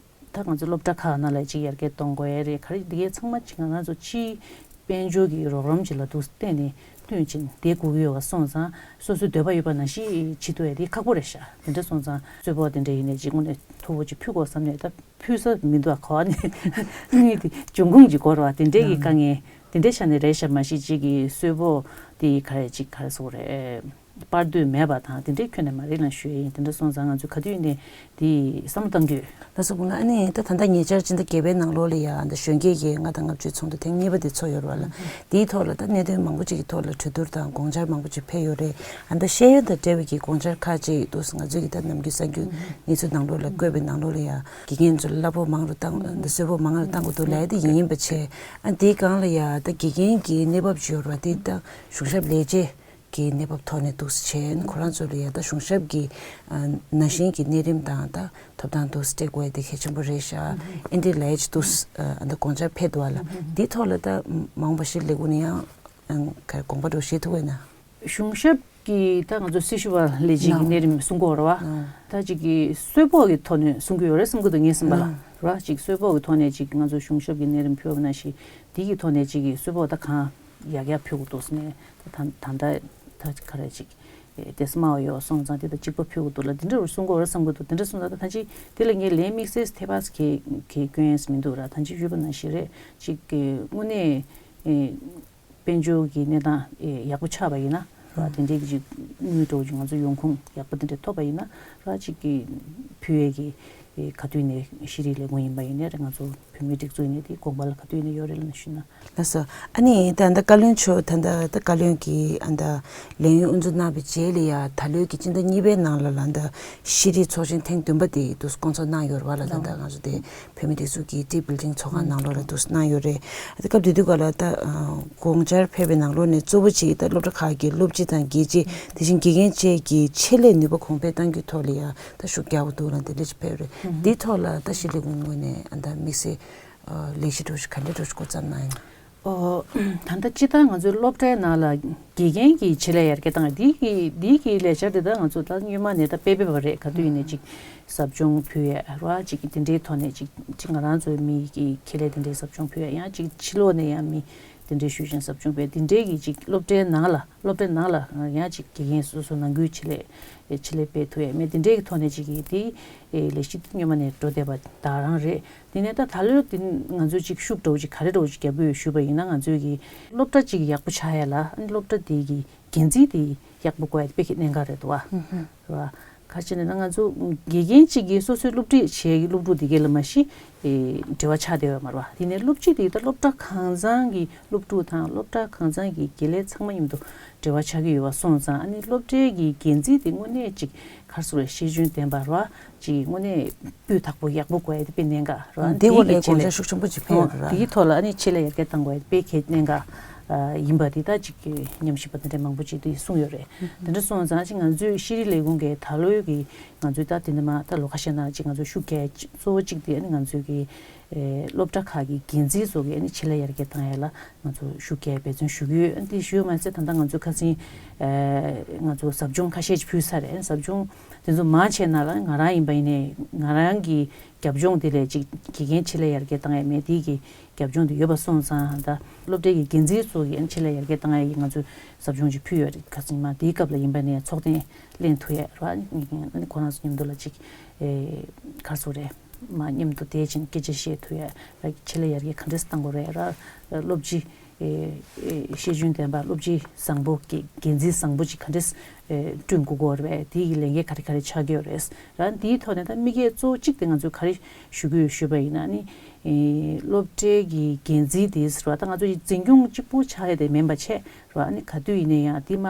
ད་ང་ཚོ་སློབ་གྲྭ་ཁག་ནང་ལ་ཅིག་ཡར་རྒྱས་གཏོང་དགོས་ཡ་རེད། ག་རེ་འདི་གའི་ཚང་མ་ཅིག་ང་རང་ཚོ་ཕྱིའི་དཔལ་འབྱོར་གྱི་རོགས་རམ་ཅིག་ལ་འདུག་བརྟེན་ནས་བསྟུན་ཅིང་བསྡད་དགོས་ཀྱི་ཡོད་པ་སོང་ཙང་སོ་སོའི་འདོད་པ་ཡོད་པ་ནང་བཞིན་བྱེད་ཐུབ་ཡ་དེ་ཁག་པོ་རེད་ཤག་དེ་འདྲ་སོང་ཙང་གསོལ་ཕོགས་དེ་འདྲ་ཡིན་ནའི་ཅིག་དངོས་གནས་མཐོ་པོ་ཅིག་ཕུལ་དགོས་བསམ་ནས་ད་ཕུལ་ས་མི་འདུག་ཨ། ག་བ་ནས་དངུལ་དེ་འབྱུང་ཁུངས་ཅིག་དགོས་རེད་བ། དེ་འདྲའི་གི་དཀའ་ངལ་དེ་འདྲའི་ཆ་ནས་རེད་ཤག་མ་གཞི་ཅིག་གི་གསོལ་ཕོགས་དེ་ག་རེ་ཅིག་ག་རེ་ཟེར་དགོས་རེད། པར་འདོད་མེད་པ་དང་དེ་འདྲའི་ཁྱོན་ནས་མ་རེད་ལབ་ཞུ་ཡ་ཡིན། དེ་འདྲ་སོང་ཙང་ང་ཚོས་ག་དུས་ཡིན་ནའི་དེ་བསམ་བློ་གཏང་རྒྱུ། ལགས་སོ། དགོངས་ལ། ཨ་ནི་ད་ད་ལྟ་ཉེ་ཆར་སྤྱི་ཟླ་བརྒྱད་པའི་ནང་ལོགས་ལ་ཡ་ད་གཞོན་སྐྱེས་ཀྱི་ལྔ་དང་ལྔ་བཅུའི་ཚོགས་འདུ་ཐེངས་གཉིས་པ་དེ་ཚོགས་ཡོད་རེད་བ་ལ། དེའི་ཐོག་ལ་ད་གནད་དོན་མང་པོ་ཅིག་གི་ཐོག་ལ་གྲོས་བསྡུར་དང་དགོངས་འཆར་མང་པོ་ཅིག་ཕེབས་ཡོད་རེད། ཨ་ད་ཤེས་ཡོན་དང་འབྲེལ་བའི་གི་དགོངས་འཆར་ཁག་ཅིག་འདུག་ང་ཚོས་ཀྱི་ད་ནམ་རྒྱུན་གསར་འགྱུར་གནས་ཚུལ་ནང་ལོགས་ལ་བཀོད་པའི་ནང་ལོགས་ལ་ཡ་དགེ་རྒན་ཚོ་ལ་གླ་ཕོགས་མང་རུ་བཏང་། ད་གསོལ་ཕོགས་མང་རུ་བཏང་དགོས་འདུག་ལབ་ཡ་དེ་ཡིན་ཡིན་པ་བྱས། ཨ་དེའི་སྒང་ལ་ཡ་ད་དགེ་རྒན་གྱི་གནས་བབ་ཅིག་ཡོད་རེད་བ། དེ་ད་གཞུང་ཞབས་ལས་བྱེད་ཀྱི་གནས་བབ་ཐོག་ནས་འདུག་སེ་བྱས། ཁོ་རང་ཚོ་ལ་ཡ་ད་གཞུང་ཞབས་ཀྱི་ཨ་ནང་བཞིན་གྱི་གནས་རིམ་དང་ད་ཐོབ་ཐང་འདུག་སེ་སྤྲད་དགོས་ཡ་དེ་གལ་ཆེན་པོ་རེད་ཤག་ཨེ་འདྲ་ལབ་ཡ་ཅིག་འདུག་སེ་ཨ་ད་དགོངས་འཆར་ཕེབས་འདུག་བ་ལ། དེའི་ཐོག་ལ་ད་མ་འོངས་པ་ཞིག་ལས་ཁུངས་ནས་ཡང་ཨ་ག་རེ་དགོངས་པ་འདྲ་བོ་བཞེས་ཐུབ་ཀྱི་ཡོད་ན། གཞུང་ཞབས་ཀྱི་ད་ང་ཚོ་སྲི་ཞུ་བ་ལས་བྱེད་ཀྱི་གནས་རིམ་གསུང་གི་ཡོད་རེད་བ། ད་ཅིག་གི་གསོལ་ཕོགས་ཀྱི་ཐོག་ནས་གསུང་གི་ཡོད་རེད་བསམ་གྱི་འདུག་ངས་ཟིན་པ་ལ་ར། ཅིག་གསོལ་ཕོགས་ཀྱི་ཐོག་ནས་ཅིག་ང་ཚོ་གཞུང་ཞབས་ཀྱི་གནས་རིམ་ཕུལ་བ་ནང་བཞིན་དེ་གི་ཐོག་ནས་ཅིག་གི་གསོལ་ཕོགས་ད་གང་ཡག་ཡག་ཕུལ་དགོས་འདུག་ཟེར་ནས་ད་ད་ད་ད་ག་རེ་ཅིག་ཏེ་སྨྲ་བ་ཡོད་སོང་ཙང་དེ་དང་གཅིག་པ་ཕུལ་དགོས་འདུག་ལ་འདི་འདྲ་བར་གསུང་གི་ཡོད་རེད་བསམ་གྱི་འདུག་དེ་འདྲ་སོང་ཙང་ད་ད་ཅིག་དེ་ལ་ངས་ལན་དམིགས་བསལ་ཐེ་བ་གི་གི་སྐྱོན་ཡས་མི་འདུག་ར། ད་ཅིག་ཞུས་པ་ནང་བཞིན་རེད། ཅིག་གི་དངོས་གནས་ཨེ། དཔལ་འབྱོར་གྱི་གནས་སྟངས་ཨེ་ཡག་པོ་ཆགས་པ་ཡིན་ན་ར། དེ་འདྲའི་གི་ཅིག་དངུལ་འདྲ་བོ་ཅིག་ང་ཚོ་ཡོང་ཁུངས་ཡག་པོ་དེ་འདྲ་ཐོབ་པ་ཡིན་ན་ར། ཅིག་གི་ཕུལ་ཡས་ཀྱི་ ག་དུས་ནས་ཤེས་རིག་ལས་ཁུངས་ཡིན་པ་ཡིན་ནའི་རེད། ང་ཚོ་བོད་མིའི་སྒྲིག་འཛུགས་ཡིན་ནའི་དེའི་དགོངས་པ་ལ་ག་དུས་ནས་ཡོད་རེད་ལབ་ན་ཞུས་ན། ལགས་སོ། ཨ་ནི་ད་ལྟ་བཀའ་བློན་མཆོག་ད་ལྟ་ད་བཀའ་བློན་གྱི་ཨ་ད་ལས་ཡུན་དབུ་འཛུགས་གནང་བའི་རྗེས་ལ་ཡ་ད་ལོའི་གི་སྤྱི་ཟླ་གཉིས་པའི་ནང་ལ་ལ་ད་ཤེས་རིག་ཚོགས་ཆེན་ཐེངས་བདུན་པ་དེ་དུ་སྐོང་ཚོགས་གནང་ཡོད་རེད་བ་ལ། ད་ལྟ་ང་ཚོ་དེ་བོད་མིའི་སྒྲིག་འཛུགས་ཀྱི་ཏི་བིལ་ཌིང་ཚོགས་ཁང་ནང་ལོགས་ལ་དུ་གནང་ཡོད་རེད། ཨ་ད་སྐབས་དེ་དུས་ག་ལ་ད་ཨ་དགོངས་འཆར་ཕེབས་པའི་ནང་ལོགས་ནས་གཙོ་བོ་གཅིག་ད་སློབ་གྲྭ་ཁག་གི་སློབ་སྤྱི་དང་དགེ་ཆེ་དེ་བཞིན་དགེ་རྒན་བཅས་ཀྱི་ཆེད་ལས་ནུས་པ་གོང་འཕེལ་གཏང་རྒྱུའི་ཐོག་ལ་ཡང་ད་ཤུགས་རྒྱག་པ་འདུག་ལ་འདི་ལས་ཅིག་ཕེབས་རེད། འདིའི་ཐོག་ལ་ད་ཤེས་རིག་ལས་ཁུངས་ངོས་ནས་ཨ་ད་དམིགས་བསལ་ལས་གཞི་འདྲ་བོ་ཞིག་ག་འདྲ་འདྲ་བོ་ཞིག་འགོ་བརྩམས་གནང་ཡོད། ཨོ། ད་ལྟ་སྤྱིར་བཏང་ང་ཚོའི་སློབ་གྲྭའི་ནང་ལ་དགེ་རྒན་གྱི་ཆེད་ལས་ཡར་རྒྱས་བཏང་ཡ་འདི་གི་འདི་གི་ལས་འཆར་དེ་ད་ང་ཚོ་ད་སྔོན་མ་ནས་ད་དཔེ་དཔེ་བ་རེད། ག་དུས་ཡིན་ནའི་ཅིག་ཟབ་སྦྱོང་ཕུལ་ཡ་ར་ཅིག་དེ་འདྲའི་ཐོག་ནས་ཅིག་ཅིག་ང་རང་ཚོའི་མི་གི་ཁེ་ལས་དེ་འདྲའི་ཟབ་སྦྱོང་ཕུལ་ཡ་ཡང་ཅིག་ཕྱི་ལོགས་ནས་ཡང་མི་དེ་འདྲའི་ཞུ་བཞིན་ཟབ་སྦྱོང་སྤེལ་དེ་འདྲའི་གི་ཅིག་སློབ་གྲྭའི་ནང་ལ་སློབ་གྲྭའི་ནང་ལ་ཡང་ཅིག་དགེ་རྒན་སོ་སོ་ནང་ཁུལ་ཆེད་ལས་ཆེད་ལས་སྤེལ་ཐུབ་ཡ་མེད་དེ་འདྲའི་གི་ཐོག་ནས་ཅིག་གི་དེ་ལས་གཞི་དེ་སྔོན་མ་ནས་འགྲོ་བསྡད་པ་ད་རང་རེད། དེ་ནས་ད་ད་ལོའི་དེ་ང་ཚོས་ཅིག་ཤུགས་འདྲ་བོ་ཅིག་ག་རེ་འདྲ་བོ་ཅིག་རྒྱབ་ཀྱི་ཡོད་ཞུས་པ་ཡིན་ན་ང་ཚོས་ཀྱི་སློབ་གྲྭ་ཅིག་ཡག་པོ་ཆགས་ཡ་ལ་ཨ་ནི་སློབ་གྲྭ་དེ་གི་འགན་འཛིན་དེ་ཡག་པོ་དགོས་ཡ་དེ་དཔེ་གལ་གནད་འགག་རེད་འདུག་བ། རེད་བ། ག་ཅི་ནས་ན་ང་ཚོ་དགེ་རྒན་གཅིག་གིས་སོ་སོའི་སློབ་ཁྲིད་བྱེད་ཀྱི་སློབ་ཕྲུག་དེ་གའི་ལ་མ་གཞི་འབྲེལ་བ་ཆགས་བསྡད་ཡོད་མ་རེད་བ། དེ་ནས་སློབ་སྤྱི་དེ་ད་སློབ་གྲྭ་གང་ཚང་གི་སློབ་ཕྲུག་དང་སློབ་གྲྭ་གང་ཚང་གི་དགེ་ལས་ཚང་མ་མཉམ་དུ་འབྲེལ་བ་ཆགས་ཀྱི་ཡོད་པ་སོང་ཙང་ཨ་ནི་སློབ་གྲྭའི་གི་འགན་འཛིན་དེ་དངོས་གནས་ཅིག་ག་རེ་ཟེར་དགོས་རེད། ཤེས་འཇོན་ལྡན་པ་རེད་བ། ཅིག་དངོས་གནས་སྤུས་དག་པོ་ཡག་པོ་དགོས་ཡ་དེ་དཔེ་གནད་འགག་རེད་བ། དེ་འོག་ལ་དགོངས་འཆར་ཤུགས་ཆེན་པོ་ཅིག་ཕེབས་ཡོད་རེད་བ། དེའི་ཐོག་ལ་ཨ་ནི་ཆེད་ལས་ཡར་རྒྱས་གཏང་དགོས་ཡ་དེ་དཔེ་གལ་གནད་འགག་ཡིན་པ་དེ་ད་ཅིག་ཉམས་ཞིབ་པ་དེ་འདྲ་མང་པོ་ཅིག་དེ་གསུངས་ཡོད་རེད། དེ་འདྲ་སོང་ཙང་ཅིག་ང་ཚོའི་ཤེས་རིག་ལས་ཁུངས་ཀྱི་ད་ལོའི་གི་ང་ཚོའི་ད་དེ་འདྲ་མ་ད་ལོ་ཁ་ཤས་ནང་ཅིག་ང་ཚོ་ཤུགས་རྒྱག་གཙོ་བོ་གཅིག་དེ་ཨ་ནི་ང་ཚོའི་གི་སློབ་གྲྭ་ཁག་གི་འགན་འཛིན་ཚོ་གི་ཨ་ནི་ཆེད་ལས་ཡར་རྒྱས་བཏང་ཡ་ལ་ང་ཚོ་ཤུགས་རྒྱག་འབད་བརྩོན་ཞུ་གི་ཡོད། ཨ་ནི་དེ་ཞུ་ཡ་མ་ཟད་ད་ལྟ་ང་ཚོ་ཁ་སང་ང་ཚོ་ཟབ་སྦྱོང་ཁ་ཤས་ཅིག་ཕུལ་ཚར་རེད། ཨ་ནི་ཟབ་སྦྱོང་དེ་ཚོ་མང་ཆེ་ནང་ལ་ང་རང་ཡིན་པ་ཡིན་ནའི་ང་རང་གི་རྒྱབ་ལྗོངས་དེ་ལས་ཅིག་དགེ་རྒན་ཆེད་ལས་ཡར་རྒྱས་བཏང་ཡ་མེད་དེ་གི་རྒྱབ་ལྗོངས་དེ་ཡོད་པ་སོང་ཙང་ད་སློབ་གྲྭའི་གི་འགན་འཛིན་ཚོ་གི་ཨ་ནི་ཆེད་ལས་ཡར་རྒྱས་བཏང་ཡ་གི་ང་ཚོ་ཟབ་སྦྱོང་ཅིག་ཕུལ་ཡོད་རེད། ཁ་སང་མ་དེའི་སྐབས་ལ་ཡིན་པ་ནས་ཚོགས་ཐེངས་ལེན་ཐུབ་ཡ་ར་ཨ་ནི་ཁོ་རང་ཚོ་མཉམ་དུ་ལ་ཅིག་ག་རེ་ཟེར་དགོས་རེད། མ་མཉམ་དུ་བསྡད་ཅིང་སྐད་ཆ་བཤད་ཐུབ་ཡ་ར་ཆེད་ལས་ཡར་རྒྱས་ག་འདྲས་བཏང་དགོས་རེད་ར། སློབ་སྤྱི་ཤེས་འཇོན་ལྡན་པ་སློབ་སྤྱི་བཟང་པོ་གི་འགན་འཛིན་བཟང་པོ་ཅིག་ག་འདྲས་བསྐྲུན་དགོས་ཀྱི་རེད། དེ་ཡི་ལས་འགན་ག་རེ་ག་རེ་ཆགས་ཀྱི་ཡོད་རེད་ར། དེའི་ཐོག་ནས་ད་དམིགས་ཡས་གཙོ་བོ་གཅིག་དེ་ང་ཚོས་ག་རེ་ཞུ་གི་ཡོད་ཞུས་པ་ཡིན་ན་ནི་སློབ་གྲྭའི་གི་འགན་འཛིན་དེ་ཟེར་བ་ད་ང་ཚོ་ཡི་འཛིན་སྐྱོང་གཅིག་པུ་ཆགས་ཡ་དེ་མིན་པ་བྱས་ར་ནི་ག་དུས་ཡིན་ན་ཡང་དེ་མ་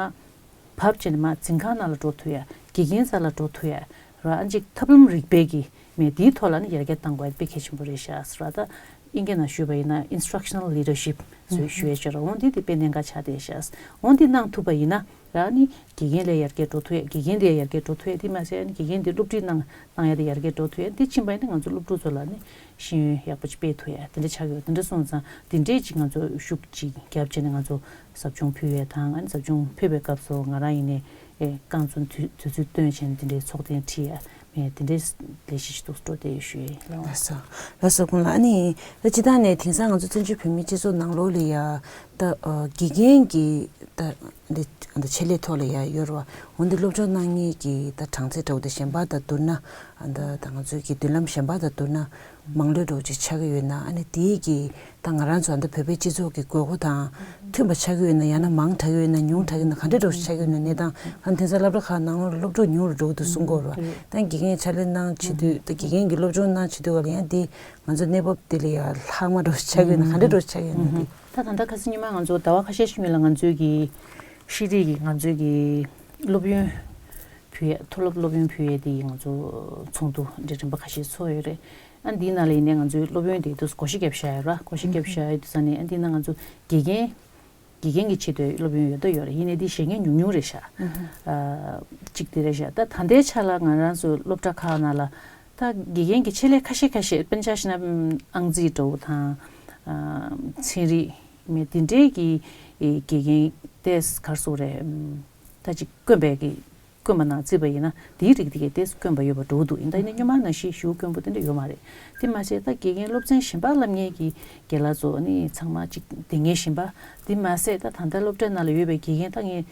བབ་བྱས་ནས་མར་འཛིན་ཁང་ནང་ལ་འགྲོ་ཐུབ་ཡ། དགེ་རྒན་རྩ་ལ་འགྲོ་ཐུབ་ཡ། ར་ཨ་ཅིག་ཐབས་ལམ་རིག་པའི་གི་མེད་དེའི་ཐོག་ལ་ནི་ཡར་རྒྱས་གཏང་དགོས་ཡ་དཔེ་གལ་ཆེན་པོ་རེད་ཤག་ཟེར་བ་ད། ཨིན་སྐད་ནང་ཞུས་པ་ཡིན་ན་Instructional Leadership ཟེར་ཞུ་ཡ་ཤོད་ར་འོང་དེ་དེ་དཔེ་གནད་འགག་ཆགས་བསྡད་ཤག་འོང་དེ་གནང་ཐུབ་པ་ཡིན་ན་ར་ནི་དགེ་རྒན་ལ་ཡར་རྒྱས་འགྲོ་ཐུབ་ཡ། དགེ་རྒན་དེ་ཡར་རྒྱས་འགྲོ་ཐུབ་ཡ། དེ་མ་ཟད་ནི་དགེ་རྒན་དེ་སློབ་ཁྲིད་གནང་གནང་ཡ་དེ་ཡར་རྒྱས་འགྲོ་ཐུབ་ཡ། དེ་ཕྱིན་པ་ཡིན་ན་ང་ཚོ་སློབ་ཕྲུག་ཚོ་ལ་ནི་ཤེས་ཡོན་ཡག་པོ་ཅིག་སྤེལ་ཐུབ་ཡ་དེ་འདྲ་ཆགས་ཡོད། དེ་འདྲ་སོང་ཙང་དེ་འདྲས་ཅིག་ང་ཚོ་ཤུགས་ཅིག་རྒྱབ་བྱས་ནས་ང་ཚོ་ཟབ་སྦྱོང་ཕུལ་བའི་དང་ཨ་ནི་ཟབ་སྦྱོང་ཕུལ་བའི་སྐབས་སུ་ང་རང་ཡིན་ནའི་ཨེ་རྐང་བཙུན་དུས་དུས་ཚོད་བཏོན་བྱས་ནས་དེ་འདྲའི་ཚོགས་ཐེངས་ཁྲིད་ཡ་མེད་དེ་འདྲའི་ལས་གཞི་ཞིག་འདུག་སྤྲོ་བདེ་ཞུ་ཡས་ལགས། ལགས་སོ། ལགས་སོ་ཁོང་ལགས། ཨ་ནི་ད་སྤྱིར་བཏང་ནས་དེང་སང་ང་ཚོ་བཙན་བྱོལ་བོད་མིའི་སྤྱི་ཚོགས་ནང་ལོགས་ལ་ཡ་ད་ཨ་དགེ་རྒན་གྱི་ད་འདི་འདི་ཆེད་ལས་ཐོག་ལ་ཡ་ཡོད་རེད་བ། འོན་ཏེ་སློབ་སྦྱོང་གནང་མཁན་གྱི་ད་གྲངས་ཚད་འདྲ་བོ་དེ་གཞན་པ་དང་བསྡུར་ན་ཨ་ད་ད་ང་ཚོའི་གི་མདུན་ལམ་གཞན་པ་དང་བསྡུར་ན་མང་ལོས་འདྲ་བོ་ཅིག་ཆགས་ཀྱི་ཡོད་ན། ཨ་ནི་དེའི་གི་ད་ང་རང་ཚོ་ཨ་ད་བོད་པའི་སྤྱི་ཚོགས་ཀྱི་དགོས་མཁོ་དང་མཐུན་པ་ཆགས་ཀྱི་ཡོད་ན། ཡང་ན་མང་དྲགས་ཀྱི་ཡོད་ན། ཉུང་དྲགས་ཀྱི་ཡོད་ན། ག་འདྲ་འདྲ་བོ་ཆགས་ཀྱི་ཡོད་ན། གནས་སྟངས་ཨ་ནི་དེང་སང་སློབ་གྲྭ་ཁག་ནང་ལོགས་ལ་སློབ་ཕྲུག་ཉུང་རུ་འགྲོ་གི་འདུག་གསུང་གི་ཡོད་རེད་བ། ད་དགེ་རྒན་ཕྱག་ལས་གནང་བྱེད་དུས་ད་དགེ་རྒན་གྱི་སློབ་སྦྱོང་གནང་བྱེད་དུས་ག་ལ་ཡང་དེ་ང་ཚོ་གནས་བབ་དེ་ལ་ཡང་ལྷག་མ་འདྲ་བོ་ཆགས་ཀྱི་ཡོད་ན། ག་འདྲ་འདྲ་བོ་ཆགས་ཀྱི་ཡོད་ན་དེ། ད་ད་ལྟ་ཁ་སང་ཉི་མ་ང་ཚོ་ཟླ་བ་ཁ་ཤས་ཤིག་སྔོན་ལ་ང་ཚོའི་གི་ཤེས་རིག་གི་ང་ཚོའི་གི་སློབ་ཡོན་ཕུལ་ཡས་མཐོ་སློབ་སློབ་ཡོན་ཕུལ་ཡས་དེ་ང་ཚོ་ཚོགས་འདུ་འདྲ་རིམ་པ་ཁ་ཤས་ཚོགས་ཡོད་རེད། ཨ་འདིའི་ནང་ལ་ཡིན་ནའི་ང་ཚོའི་སློབ་ཡོན་དེ་དུས་བགོ་བཤའ་བརྒྱབ་བཞག་ཡོད་ར། བགོ་བཤའ་བརྒྱབ་བཞག་ཡོད་དུས་ཙང་ནས་ཨ་འདིའི་ནང་ང་ཚོ་དགེ་རྒན་དགེ་རྒན་གྱི་ཆེད་དུ་སློབ་ཡོན་ཡོད་དོ་ཡོད་རེད། ཡིན་ནའི་འདི་བཞེས་མཁན་ཉུང་ཉུང་རེད་ཤག་ཨ་གཅིག་དེ་རེད་ཤག་ད་ད་ལྟའི་ཆ་ལ་ང་རང་ཚོ་སློབ་གྲྭ་ཁག་ནང་ལ་ད་དགེ་རྒན་གྱི་ཆེད་ལས་ཁ་ཤས་ཁ་ཤས་དཔེར་ན་ཆ་བཞག་ན་ཨང་རྩིས་འདྲ་བོ་དང་ཨ་ཚན་རིག་མེད་དེ་འདྲའི་གི་དགེ་རྒན་ཏེས་གར་སོགས་རེད། ད་ཅིག་དཀོན་པའི་གི་དཀོན་པ་ནང་བརྩིས་པ་ཡིན་ན་དེའི་རིགས་དེ་གའི་ཏེས་དཀོན་པ་ཡོད་པ་འགྲོ་གི་འདུག་ཡིན་ད་ཡིན་ན་སྔོན་མ་ནང་བཞིན་ཞེ་པོ་དཀོན་པོ་དེ་འདྲ་ཡོད་མ་རེད། དེ་མ་ཟད་ད་དགེ་རྒན་སློབ་ཚན་གཞན་པ་བསླབ་མཁན་གྱི་རྒན་ལགས་ཚོ་ནི་ཚང་མ་ཅིག་དེ་ངའི་བཞིན་པ། དེ་མ་ཟད་ད་ད་ལྟ་སློབ་གྲྭའི་ནང་ལ་ཡོད་པའི་དགེ་རྒན་ད་ངས་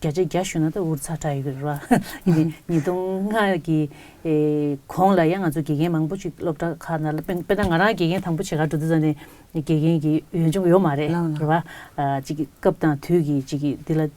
བརྒྱ་ཆ་བརྒྱ་ཞུ་ན་ད་འུར་ཚ་དྲག་ཡོད་ཀྱི་རེད་བ། ཡིན་ནའི་ཉིས་སྟོང་ལྔ་གི་ཨེ་གོང་ལ་ཡང་ང་ཚོ་དགེ་རྒན་མང་པོ་ཅིག་སློབ་གྲྭ་ཁག་ནང་ལ་དཔེ་དཔེར་ན་ང་རང་དགེ་རྒན་དང་པོ་བྱེད་གར་འགྲོ་དུས་ཙམ་ནས་དགེ་རྒན་གྱི་ཡོན་ཆུང་ཡོད་མ་རེད། ལགས་ལགས། རེད་བ། ཨ་ཅིག་གི་སྐབས་དང་དུས་ཀྱི་ཅིག་གི་འདི་ལ་ཨ་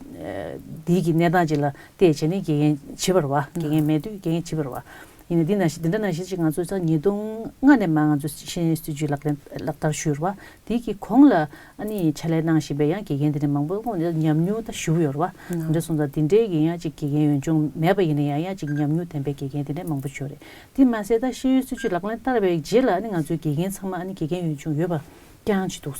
འདི་གི་གནས་སྟངས་ཅིག་ལ་བལྟས་བྱས་ནས་དགེ་རྒན་བྱེད་པ་རེད་བ། དགེ་རྒན་མེད་དུས་དགེ་རྒན་བྱེད་པ་རེད་བ། ནས་འདི་ནང་བཞིན་འདི་འདྲ་ནང་བཞིན་ཅིག་ང་ཚོ་ད་ཉིས་སྟོང་ལྔ་ནས་མར་ང་ཚོ་ཤེས་ཡོན་སྲིད་བྱུས་ལག་ལེན་ལག་བསྟར་ཞུས་རེད་བ། དེ་གི་གོང་ལ་ཨ་ནི་ཕྱག་ལས་གནང་བཞིན་པའི་ཡང་དགེ་རྒན་དེ་འདྲ་མང་པོ་ཁོང་ཚོ་ཉམས་མྱོང་ད་ཞུ་གི་ཡོད་རེད་བ། དེ་འདྲ་སོང་ཙང་དེ་འདྲའི་གི་ཡང་ཅིག་དགེ་རྒན་ཡོན་ཆུང་མེད་པ་ཡིན་ན་ཡང་ཡང་ཅིག་ཉམས་མྱོང་ལྡན་པའི་དགེ་རྒན་དེ་འདྲ་མང་པོ་ཡོད་རེད། དེ་མ་ཟད་ད་ཤེས་ཡོན་སྲིད་བྱུས་ལག་ལེན་བསྟར་བའི་རྗེས་ལ་ཨ་ནི་ང་ཚོའི་དགེ་རྒན་ཚང་མ་ཨ་ནི་དགེ་རྒན་ཡོན་ཆུང་ཡོད་པ་རྐྱང་ཅིག་འདུག་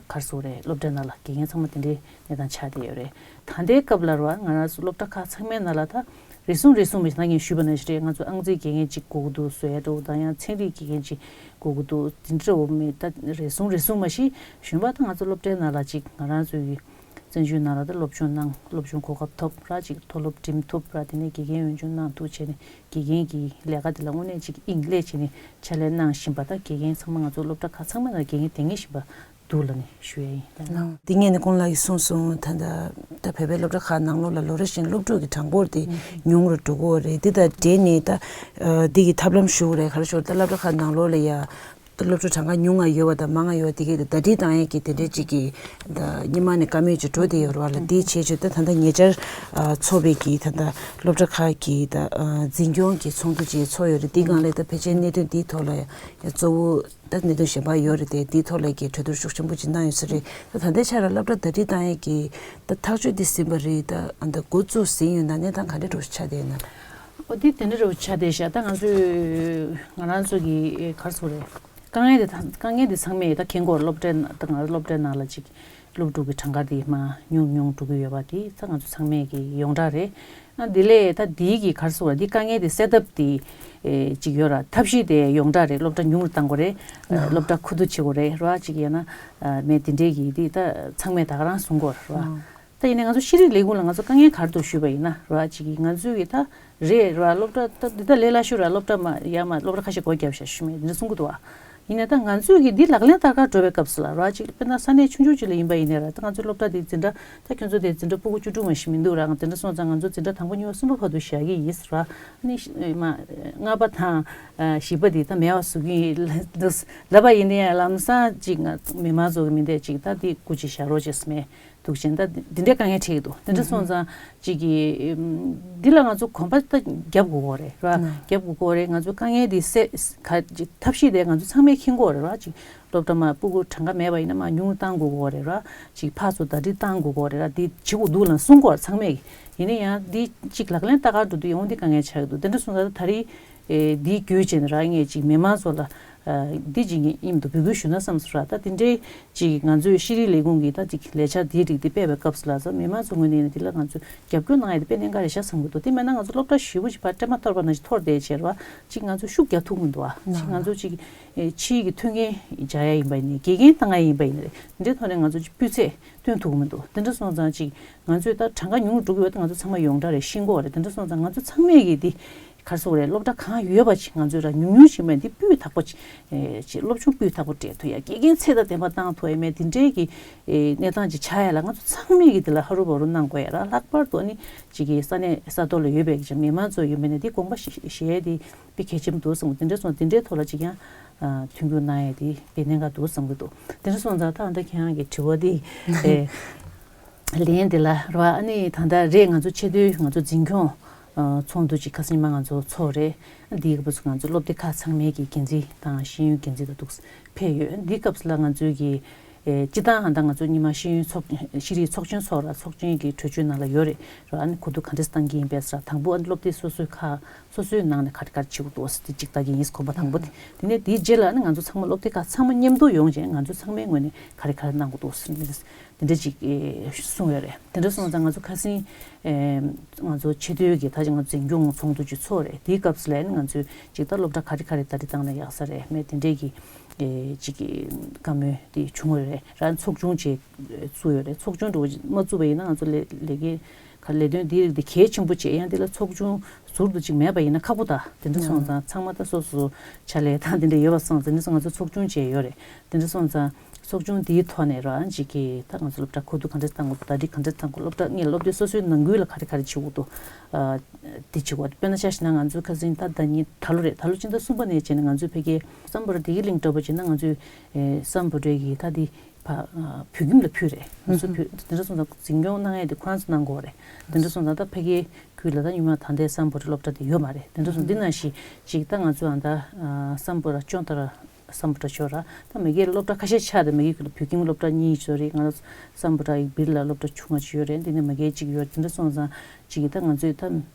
ག་རེ་ཟེར་དགོས་རེད། སློབ་གྲྭའི་ནང་ལ་དགེ་རྒན་ཚང་མ་དེ་འདྲའི་གནས་སྟངས་ཆགས་བསྡད་ཡོད་རེད། ད་ལྟའི་སྐབས་ལ་རེད་བ་ང་རང་ཚོ་སློབ་གྲྭ་ཁག་ཚང་མའི་ནང་ལ་ད་རེ་ཟུང་རེ་ཟུང་མི་ད་ངས་ཞུས་པ་ནང་བཞིན་རེད། ང་ཚོ་ཨང་རྩིས་དགེ་རྒན་གཅིག་དགོས་ཀྱི་འདུག་བཟོ་ཡ་འདྲ་བོ་དང་ཡང་ཚན་རིག་དགེ་རྒན་གཅིག་དགོས་ཀྱི་འདུག་དེ་འདྲ་བོ་མི་ད་རེ་ཟུང་རེ་ཟུང་མ་གཞི་གཞོན་པ་ད་ང་ཚོ་སློབ་གྲྭའི་ནང་ལ་གཅིག་ང་རང་ཚོ་ཡི་བཙན་བྱོལ་ནང་ལ་ད་སློབ་སྦྱོང་གནང་སློབ་སྦྱོང་གོ་སྐབས་ཐོབ་ར་གཅིག་མཐོ་སློབ་འགྲིམ་ཐུབ་ར་དེ་ནས་དགེ་རྒན་ཡོན་ཆུང་གནང་ཐུབ་བྱས་ནས་དགེ་རྒན་གྱི་ལས་ཀ་དེ་ལ་དངོས་གནས་གཅིག་དབྱིངས་སླེབས་བྱས་ནས་ཕྱག་ལས་གནང་བཞིན་པ་ད་དགེ་རྒན་ཚང་མ་ང་ཚོ་སློབ་གྲྭ་ཁག་ཚང་མའི་ནང་དགེ་རྒན་དེ་ངེས་བཞིན་པ་འདུག་ལབ་ནས་ཞུ་ཡ་ཡིན། འདི་ངས་ནི་ཀུན་ལགས་ཀྱིས་གསུངས་སོང་། ད་ལྟ་ད་བོད་པའི་སློབ་གྲྭ་ཁག་ནང་ལོགས་ལ་ལོ་རེ་བཞིན་སློབ་ཕྲུག་གི་གྲངས་འབོར་དེ་ཉུང་རུ་འགྲོ་གི་ཡོད་རེད། འདི་དང་འབྲེལ་ནས་ད་འདི་གི་ཐབས་ལམ་ཞུ་གི་རེད། ག་རེ་ཞུ་ད་སློབ་གྲྭ་ཁག་ནང་ལོགས་ལ་ཡ་ད་སློབ་ཕྲུག་གྲངས་ཀ་ཉུང་ང་ཡོད་པ་དང་མང་ང་ཡོད་པ་དེ་གའི་ད་ཟླ་སྒྲིལ་བཏང་ཡས་ཀྱི་དེ་འདྲའི་ཅིག་གི་ད་སྔོན་མ་ནས་བཀའ་མོལ་ཅིག་འགྲོ་བསྡད་ཡོད་རེད་བ་ལ། དེའི་བྱས་བྱས་ད་ད་ལྟ་ཉེ་ཆར་ཚོགས་པའི་གི་ད་ལྟ་སློབ་གྲྭ་ཁག་གི་ད་འཛིན་སྐྱོང་གི་ཚོགས་འདུ་ཅིག་ཚོགས་ཡོད་རེད། དེའི་སྒང་ལ་ད་ཕལ་ཆེར་གནད་དོན་འདིའི་ཐོག་ལ་ཡ་གཙོ་བོ། ད་གནད་དོན་གཞན་པ་ཡོད་རེད་དེ་དེའི་ཐོག་ལ་གི་གྲོས་བསྡུར་ཤུགས་ཆེན་པོ་ཅིག་གནང་ཡོད་ས་རེད། ད་ད་ལྟའི་ཆར་ལ་སློབ་གྲྭ་ཟླ་སྒྲིལ་བཏང་ཡས་ཀྱི་ད་ཐག་གཅོད་འདི་ཟིན་པ་རེད། ད་ཨ་ད་འགོ་བཙུགས་ཟིན་ཡོད་ན་གནས་སྟངས་ག་འདྲ་འདྲ་བོ་ཆགས་བསྡད་ཡོད་ན། ཨོ་དེ་དེ་འདྲ་འདྲ་བོ་ཆགས་བསྡད་ཤག་ད་ང་ཚོས་ང་རང་ཚོ་གི་ག་རེ་ཟེར་དགོས་རེད། དཀའ་ངལ་དེ་དཀའ་ངལ་དེ་ཚང་མས་ད་མཁྱེན་གྱི་ཡོད་རེད། སློབ་གྲྭའི་ནང་ད་ང་སློབ་གྲྭའི་ནང་ལ་ཅིག་སློབ་ཕྲུག་གི་གྲངས་ཀ་དེ་མར་ཉུང་ཉུང་འགྲོ་གི་ཡོད་པ་དེ་ད་ང་ཚོ་ཚང་མས་ཀྱི་ཡོངས་གྲགས་རེད། ཨ་དེ་ལས་ད་དེའི་གི་ག་རེ་ཟེར་དགོས་རེད། དེ་དཀའ་ངལ་དེ་སེལ་ཐབས་དེ་ཨེ་ཅིག་ཡོད་ར། ཐབས་ཤེས་དེ་ཡོངས་གྲགས་རེད། སློབ་གྲྭ་ཉུང་རུ་བཏང་དགོས་རེད། ཨ་སློབ་གྲྭ་ཁུ་བསྡུ་བྱེད་དགོས་རེད་ར། ཅིག་ཡང་ན་ཨ་མེད་དེ་འདྲའི་གི་དེ་ད་ཚང་མས་ད་ག་རང་གསུང་གི་ཡོད་རེད་ར། ད་ཡིན་ནའི་ང་ཚོ་ཤེས་རིག་ལས་ཁུངས་ལ་ང་ཚོ་དཀའ་ངལ་ག་རེ་འདུག་ཞུས་པ་ཡིན་ན་ར། ཅིག་གི་ང་ཚོའི་གི་ད་རེད་ར། སློབ་གྲྭ་ད་འདི་ད་ལས་སླ་ཤོས་ར། སློབ་གྲྭ་མ་ཡ་མ་སློབ་གྲྭ་ཁ་ཤས་སྒོ་བརྒྱབ་ཤག་ཞུ་མེད་འདི་འདྲ་གསུང་གི་འདུག་ཨ། ཡིན་ནའི་ད་ང་ཚོས་ཀྱི་འདི་ལག་ལེན་བསྟར་གར་འགྲོ་བའི་སྐབས་སུ་ལ་ར། ཅིག་དཔེར་ན་ས་གནས་ཆུང་ཆུང་ཅིག་ལ་ཡིན་པ་ཡིན་ནའི་ར། ད་ང་ཚོའི་སློབ་གྲྭ་འདི་འཛིན་གྲྭ་ད་ཁྱོད་ཚོ་དེ་འཛིན་གྲྭ་ཕྲུ་གུ་བཅུ་དྲུག་མ་ཞིག་མི་འདུག་ར། ང་འཛིན་གྲྭ་སོང་ཙང་ང་ཚོ་འཛིན་གྲྭ་དང་པོ་གཉིས་པ་གསུམ་པ་བར་དུ་བཞག་གི་ཡིན་ཟེར་ར། ཨ་ནི་མ་ལྔ་པ་དང་བཞི་པ་འདི་ད་མེད་པ་བཟོ་གི་ཡིན་འདུག་ལབ་པ་ཡིན་ནའི་ལམ་སང་ཅིག་ང་མི་མང་ཚོ་གི་མི་འདས་ཅིག་ད་འདི་སྐུ་མཁྱེན་བཞག་རོགས་བྱེད་ཟེར་མེད། འདུག་ཅན་ད་འདི་འདྲའི་དཀའ་ངལ་འཕྲད་ཀྱི་འདུག་དེ་འདྲ་སོང་ཙང་ཅིག་གི་འདི་ལ་ང་ཚོ་གོམ་པ་ད་རྒྱབ་དགོས་ཀྱི་རེད་ར། རྒྱབ་དགོས་ཀྱི་རེད། ང་ཚོ་དཀའ་ངལ་འདི་སེལ་ག་ཅིག་ཐབས་ཤེས་དེ་ང་ཚོ་ཚང་མས་མཁྱེན་དགོས་རེད་ར། ཅིག་སློབ་གྲྭ་མ་ཕྲུ་གུ་གྲངས་ཀ་མེད་པ་ཡིན་ན་མ་ཉུང་བཏང་དགོས་ཀྱི་རེད་ར། ཅིག་ཕར་ཚུར་ཟླ་སྒྲིལ་བཏང་དགོས་ཀྱི་རེད་ར། འདི་བྱེད་དགོས་འདུག་ལབ་གསུང་དགོས་རེད་ཚང་མས། ཡིན་ན་ཡང་འདི་ཅིག་ལག་ལེན་བསྟར་གར་འགྲོ་དུས་ཡང་འདི་དཀའ་ངལ་ཆགས་ཀྱི་འདུག་དེ་འདྲ་སོང་ཙང་ད་རེས། ཨེ་འདི་བརྒྱུད་བྱས་ནས་རང་ངས་ཅིག་མི་མང་ཚོ་ལ་ཨ་འདི་ཅིག་ངས་ཨིན་འདུག་འབོད་སྐུལ་ཞུ་ན་བསམ་སོང་ར། ད་དེ་འདྲའི་ཅིག་ང་ཚོའི་ཤེས་རིག་ལས་ཁུངས་ཀྱིས་ད་ཅིག་ལས་འཆར་འདིའི་རིགས་འདི་སྤེལ་བའི་སྐབས་སུ་ལ་ཚོ་མི་མང་ཚོ་ངོས་ནས་འདི་ལ་ང་ཚོས་རྒྱབ་སྐྱོར་གནང་ཡ་དེ་དཔེ་གནད་འགག་རེད་ཤག་བསམ་གྱི་འདུག་དེ་མེད་ན་ང་ཚོ་སློབ་གྲྭ་ཞེ་པོ་ཅིག་ཕར་སྤྲད་མ་ཐུབ་པ་ནང་བཞིན་འཐོར་བསྡད་བྱས་ར་བ། ཅིག་ང་ཚོ་ཤུགས་རྒྱག་ཐུབ་ཀྱི་མི་འདུག་ཨ། ཅིག་ང་ཚོ་ཅིག་ཨེ་ཕྱིའི་གི་མཐུན་རྐྱེན་སྦྱར་ཡ་ཡིན་པ་ཡིན་ནའི་དགེ་རྒན་བཏང་ཡ་ཡིན་པ་ཡིན་ནའི་འདི་འདྲའི་ཐོག་ནས་ང་ཚོ་ཅིག་སྤུས་ཚད་སྟོན་ཐུབ་ཀྱི་མི་འདུག་དེ་འདྲ་སོང་ཙང་ཅིག་ང་ཚོས་ད་གྲངས་ཀ་ཉུང་རུ་འགྲོ་གི་ཡོད་ད་ང་ཚོ་ཚང་མ་ཡོངས་གྲགས་རེད་ཤེས་ཀྱི་ཡོད་རེད། དེ་འདྲ་སོང་ཙང་ང་ཚོ་ཚང་མས་ཀྱི་འདི་ག་རེ་ཟེར་དགོས་རེད། སློབ་གྲྭ་གང་ཡོད་པ་ཅིག་ང་ཚོས་ར་ཉུང་ཉུང་ཞིག་མིན་འདི་སྤུས་དག་པོ་ཅིག་ཨེ་ཅིག་སློབ་སྦྱོང་སྤུས་དག་པོ་སྤྲད་ཐུབ་ཡ། དགེ་རྒན་ཚད་དང་ལྡན་པ་བཏང་ཐུབ་ཡ་མེད་དེ་འདྲའི་གི་ཨེ་གནས་སྟངས་ཅིག་ཆགས་ཡ་ལ་ང་ཚོ་ཚང་མས་ཀྱི་འདི་ལ་ཧ་རུ་བ་རུ་གནང་དགོས་ཡ་ར། ལྷག་པར་དུ་ཨ་ནི་ཅིག་གི་ས་གནས་ས་ཐོག་ལ་ཡོད་པའི་ཅིག་མི་མང་ཚོ་ཡོད་མེད་ནས་འདི་དགོངས་པ་བཞེས་བཞེས་ཡ་དེ་དཔེ་གལ་ཆེན་པོ་འདུག་བསམ་གི། དེ་འདྲ་སོང་དེ་འདྲའི་ཐོག་ལ་ཅིག་ཡང་ཨ་མཐུན་འགྱུར་གནང་ཡ་དེ་དཔེ་གནད་འགག་འདུག་བསམ་གི་འདུག་དེ་འདྲ་སོང་ཙང་ད་ལྟ་ཁྱེད་རང་གི་དྲི་བ་དེ་ཨེ་ལན་དེ་ལ་ར་བ། ཨ་ནི་ད་ལྟ་རེད། ང་ཚོ་ཆེས་མཐོའི་ང་ཚོ་འཛིན་སྐྱོང་ཨ་ཚོགས་འདུ་ཅིག་ཁ་སང་ཉི་མ་ང་ཚོ་ཚོགས་རེད། འདིའི་སྐབས་སུ་ང་ཚོ་སློབ་སྡེ་ཁག་ཚང་མའི་གི་འགན་འཛིན་དང་ཤེས་ཡོན་འགན་འཛིན་དང་འདུག་ཕེབས་ཡོད། འདིའི་སྐབས་སུ་ལ་ང་ཚོའི་གི་ཨེ་སྤྱི་བཏང་ཨ་ད་ང་ཚོ་ཉི་མ་ཤེས་ཡོན་ཚོགས་ཤེས་རིག་ཚོགས་ཆེན་ཚོགས་ར། ཚོགས་ཆེན་གྱི་གྲོས་ཆོད་ནང་ལ་ཡོད་རེད་ར། ཨ་ནི་གོ་བསྡུར་ག་འདྲས་བཏང་གི་ཡིན་པས་ཟེར། དང་པོ་ཨ་ནི་སློབ་སྡེ་སོ་སོའི་ཁག་སོ་སོའི་ནང་ནས་ག་རེ་ག་རེ་བྱེད་དགོས་འདུག་ཟེར་དེ་གཅིག་ལྟ་གི་ཡིན། གོམ་པ་དང་པོ་དེ། དེ་ནས་དེའི་རྗེས་ལ་ཨ་ནི་ང་ཚོ་ཚང་མ་སློབ་སྡེ་ཁག་ཚང་མ་མཉམ་དུ་ཡོང་བྱས་ང་ཚོ་ཚང་མའི་ངོས་ནས་ག་རེ་ག་རེ་གནང་དགོས་འདུག་ཟེར་དེ་འདྲ་ཅིག་ཨེ་གསུངས་ཡོད་རེད། དེ་འདྲ་སོང་ཙང་ང་ཚོ་ཁ་སང་ཨེ་ང་ཚོ་ཆེས་མཐོའི་གི་ད་ཅིག་ང་ཚོ་འཛིན་སྐྱོང་ཚོགས་འདུ་ཅིག་ཚོགས་རེད། དེའི་སྐབས་སུ་ལ་ཨ་ནི་ང་ཚོས་ཅིག་ད་སློབ་གྲྭ་ག་རེ་ག་རེ་ད་རེས་བཏང་ན་ཡག་ས་རེད་མེད་དེ་འདྲའི་གི་ཨེ་ཅིག་གི་བཀའ་མོལ་དེ་བྱུང་ཡོད་རེད་ར། ཚོགས་ཆུང་ཅིག་བཙུགས་ཡོད་རེད། ཚོགས་ཆུང་འདྲ་བོ་ཅིག་མ་བཙུགས་པ་ཡིན་ན་ང་ཚོ་ལས་ལས་ཀའི་ག་ལས་དོན་འདི་རིགས་འདི་གལ་ཆེན་པོ་བྱས་ཡང་འདི་ལ་ཚོགས་ཆུང་ཟུར་དུ་ཅིག་མེད་པ་ཡིན་ན་ཁག་པོ་ད། དེ་འདྲ་སོང་ཙང་ཚང་མ་ད་སོ་སོ་ཕྱག་ལས་དང་དེ་འདྲ་ཡོད་པ་སོང་ཙང་དེ་འདྲ་སོང་ང་ཚོ་ཚོགས་ཆུང་བྱས་ཡོད་རེད། དེ་འདྲ་སོང་ཙང་ཚོགས་ཆུང་འདིའི་ཐོག་ནས་ར་ཅིག་གི་ད་ང་ཚོ་སློབ་གྲྭ་ཁུ་བསྡུ་ག་འདྲས་བཏང་དགོས་ཟླ་སྒྲིལ་ག་འདྲས་བཏང་དགོས་སློབ་གྲྭ་ངས་སློབ་སྡེ་སོ་སོའི་ནང་ཁུལ་ལ་ག་རེ་ག་རེ་བྱེད་དགོས་འདུག་ཨ་དེ་བྱེད་དགོས། དཔེར་ན་ཆ་བཞག་ན་ང་ཚོའི་ཁ་སང་ད་ཟླ་ཉིན་ད་ལོ་རེད། ད་ལོ་སྤྱི་ཟླ་གསུམ་པ་ནས་བྱས་ནས་ང་ཚོའི་ཕ་གིའི་བསམ་བོ་ར་བདེ་སྐྱིད་གླིང་འདྲ་པོ་བྱས་ན་ང་ཚོའི་ཨེ་བསམ་བོ་རའི་གི་ད་དེ། ཕ་ཨ་བོད་ཁྱིམ་ལ་ཕུལ་རེད། ང་ཚོ་བོད་དེ་འདྲ་སོང་ཙང་འཛིན་སྐྱོང་གནང་ཡས་དེ་ཁོ་རང་ཚོ་གནང་དགོས་རེད། དེ་འདྲ་སོང་ཙང་ད་ཕ་གིའི་ཁུལ་ལ་ད་སྔོན་མ་ད་ལྟའི་སམ་བྷོ་ཊ་སློབ་གྲྭ་དེ་ཡོད་མ་རེད། དེ་འདྲ་སོང་ཙང་འདི་ནང་བཞིན་ཅིག་ད་ང་ཚོ་ཨ་ད་ཨ་སམ་བྷོ་ཊ་ཅོན་ཏ་ར་སམ་བྷོ་ཊ་ཤོར་ར། ད་མ་གིའི་སློབ་གྲྭ་ཁ་ཤས་ཆགས་ཏེ་མ་གིའི་ཁུལ་ལ་བོད་ཁྱིམ་སློབ་གྲྭ་གཉིས་ཡོད་རེད། ང་ཚོ་སམ་བྷོ་ཊ་ཡི་སྦིར་ལ་སློབ་གྲྭ་ཆུང་ང་ཅིག་ཡོད་རེད། འདི་ནས་མ་གིའི་གཅིག་ཡོད་རེད། དེ་འདྲ་སོང་ཙང་ཅིག་ད་ང་ཚོས་ད་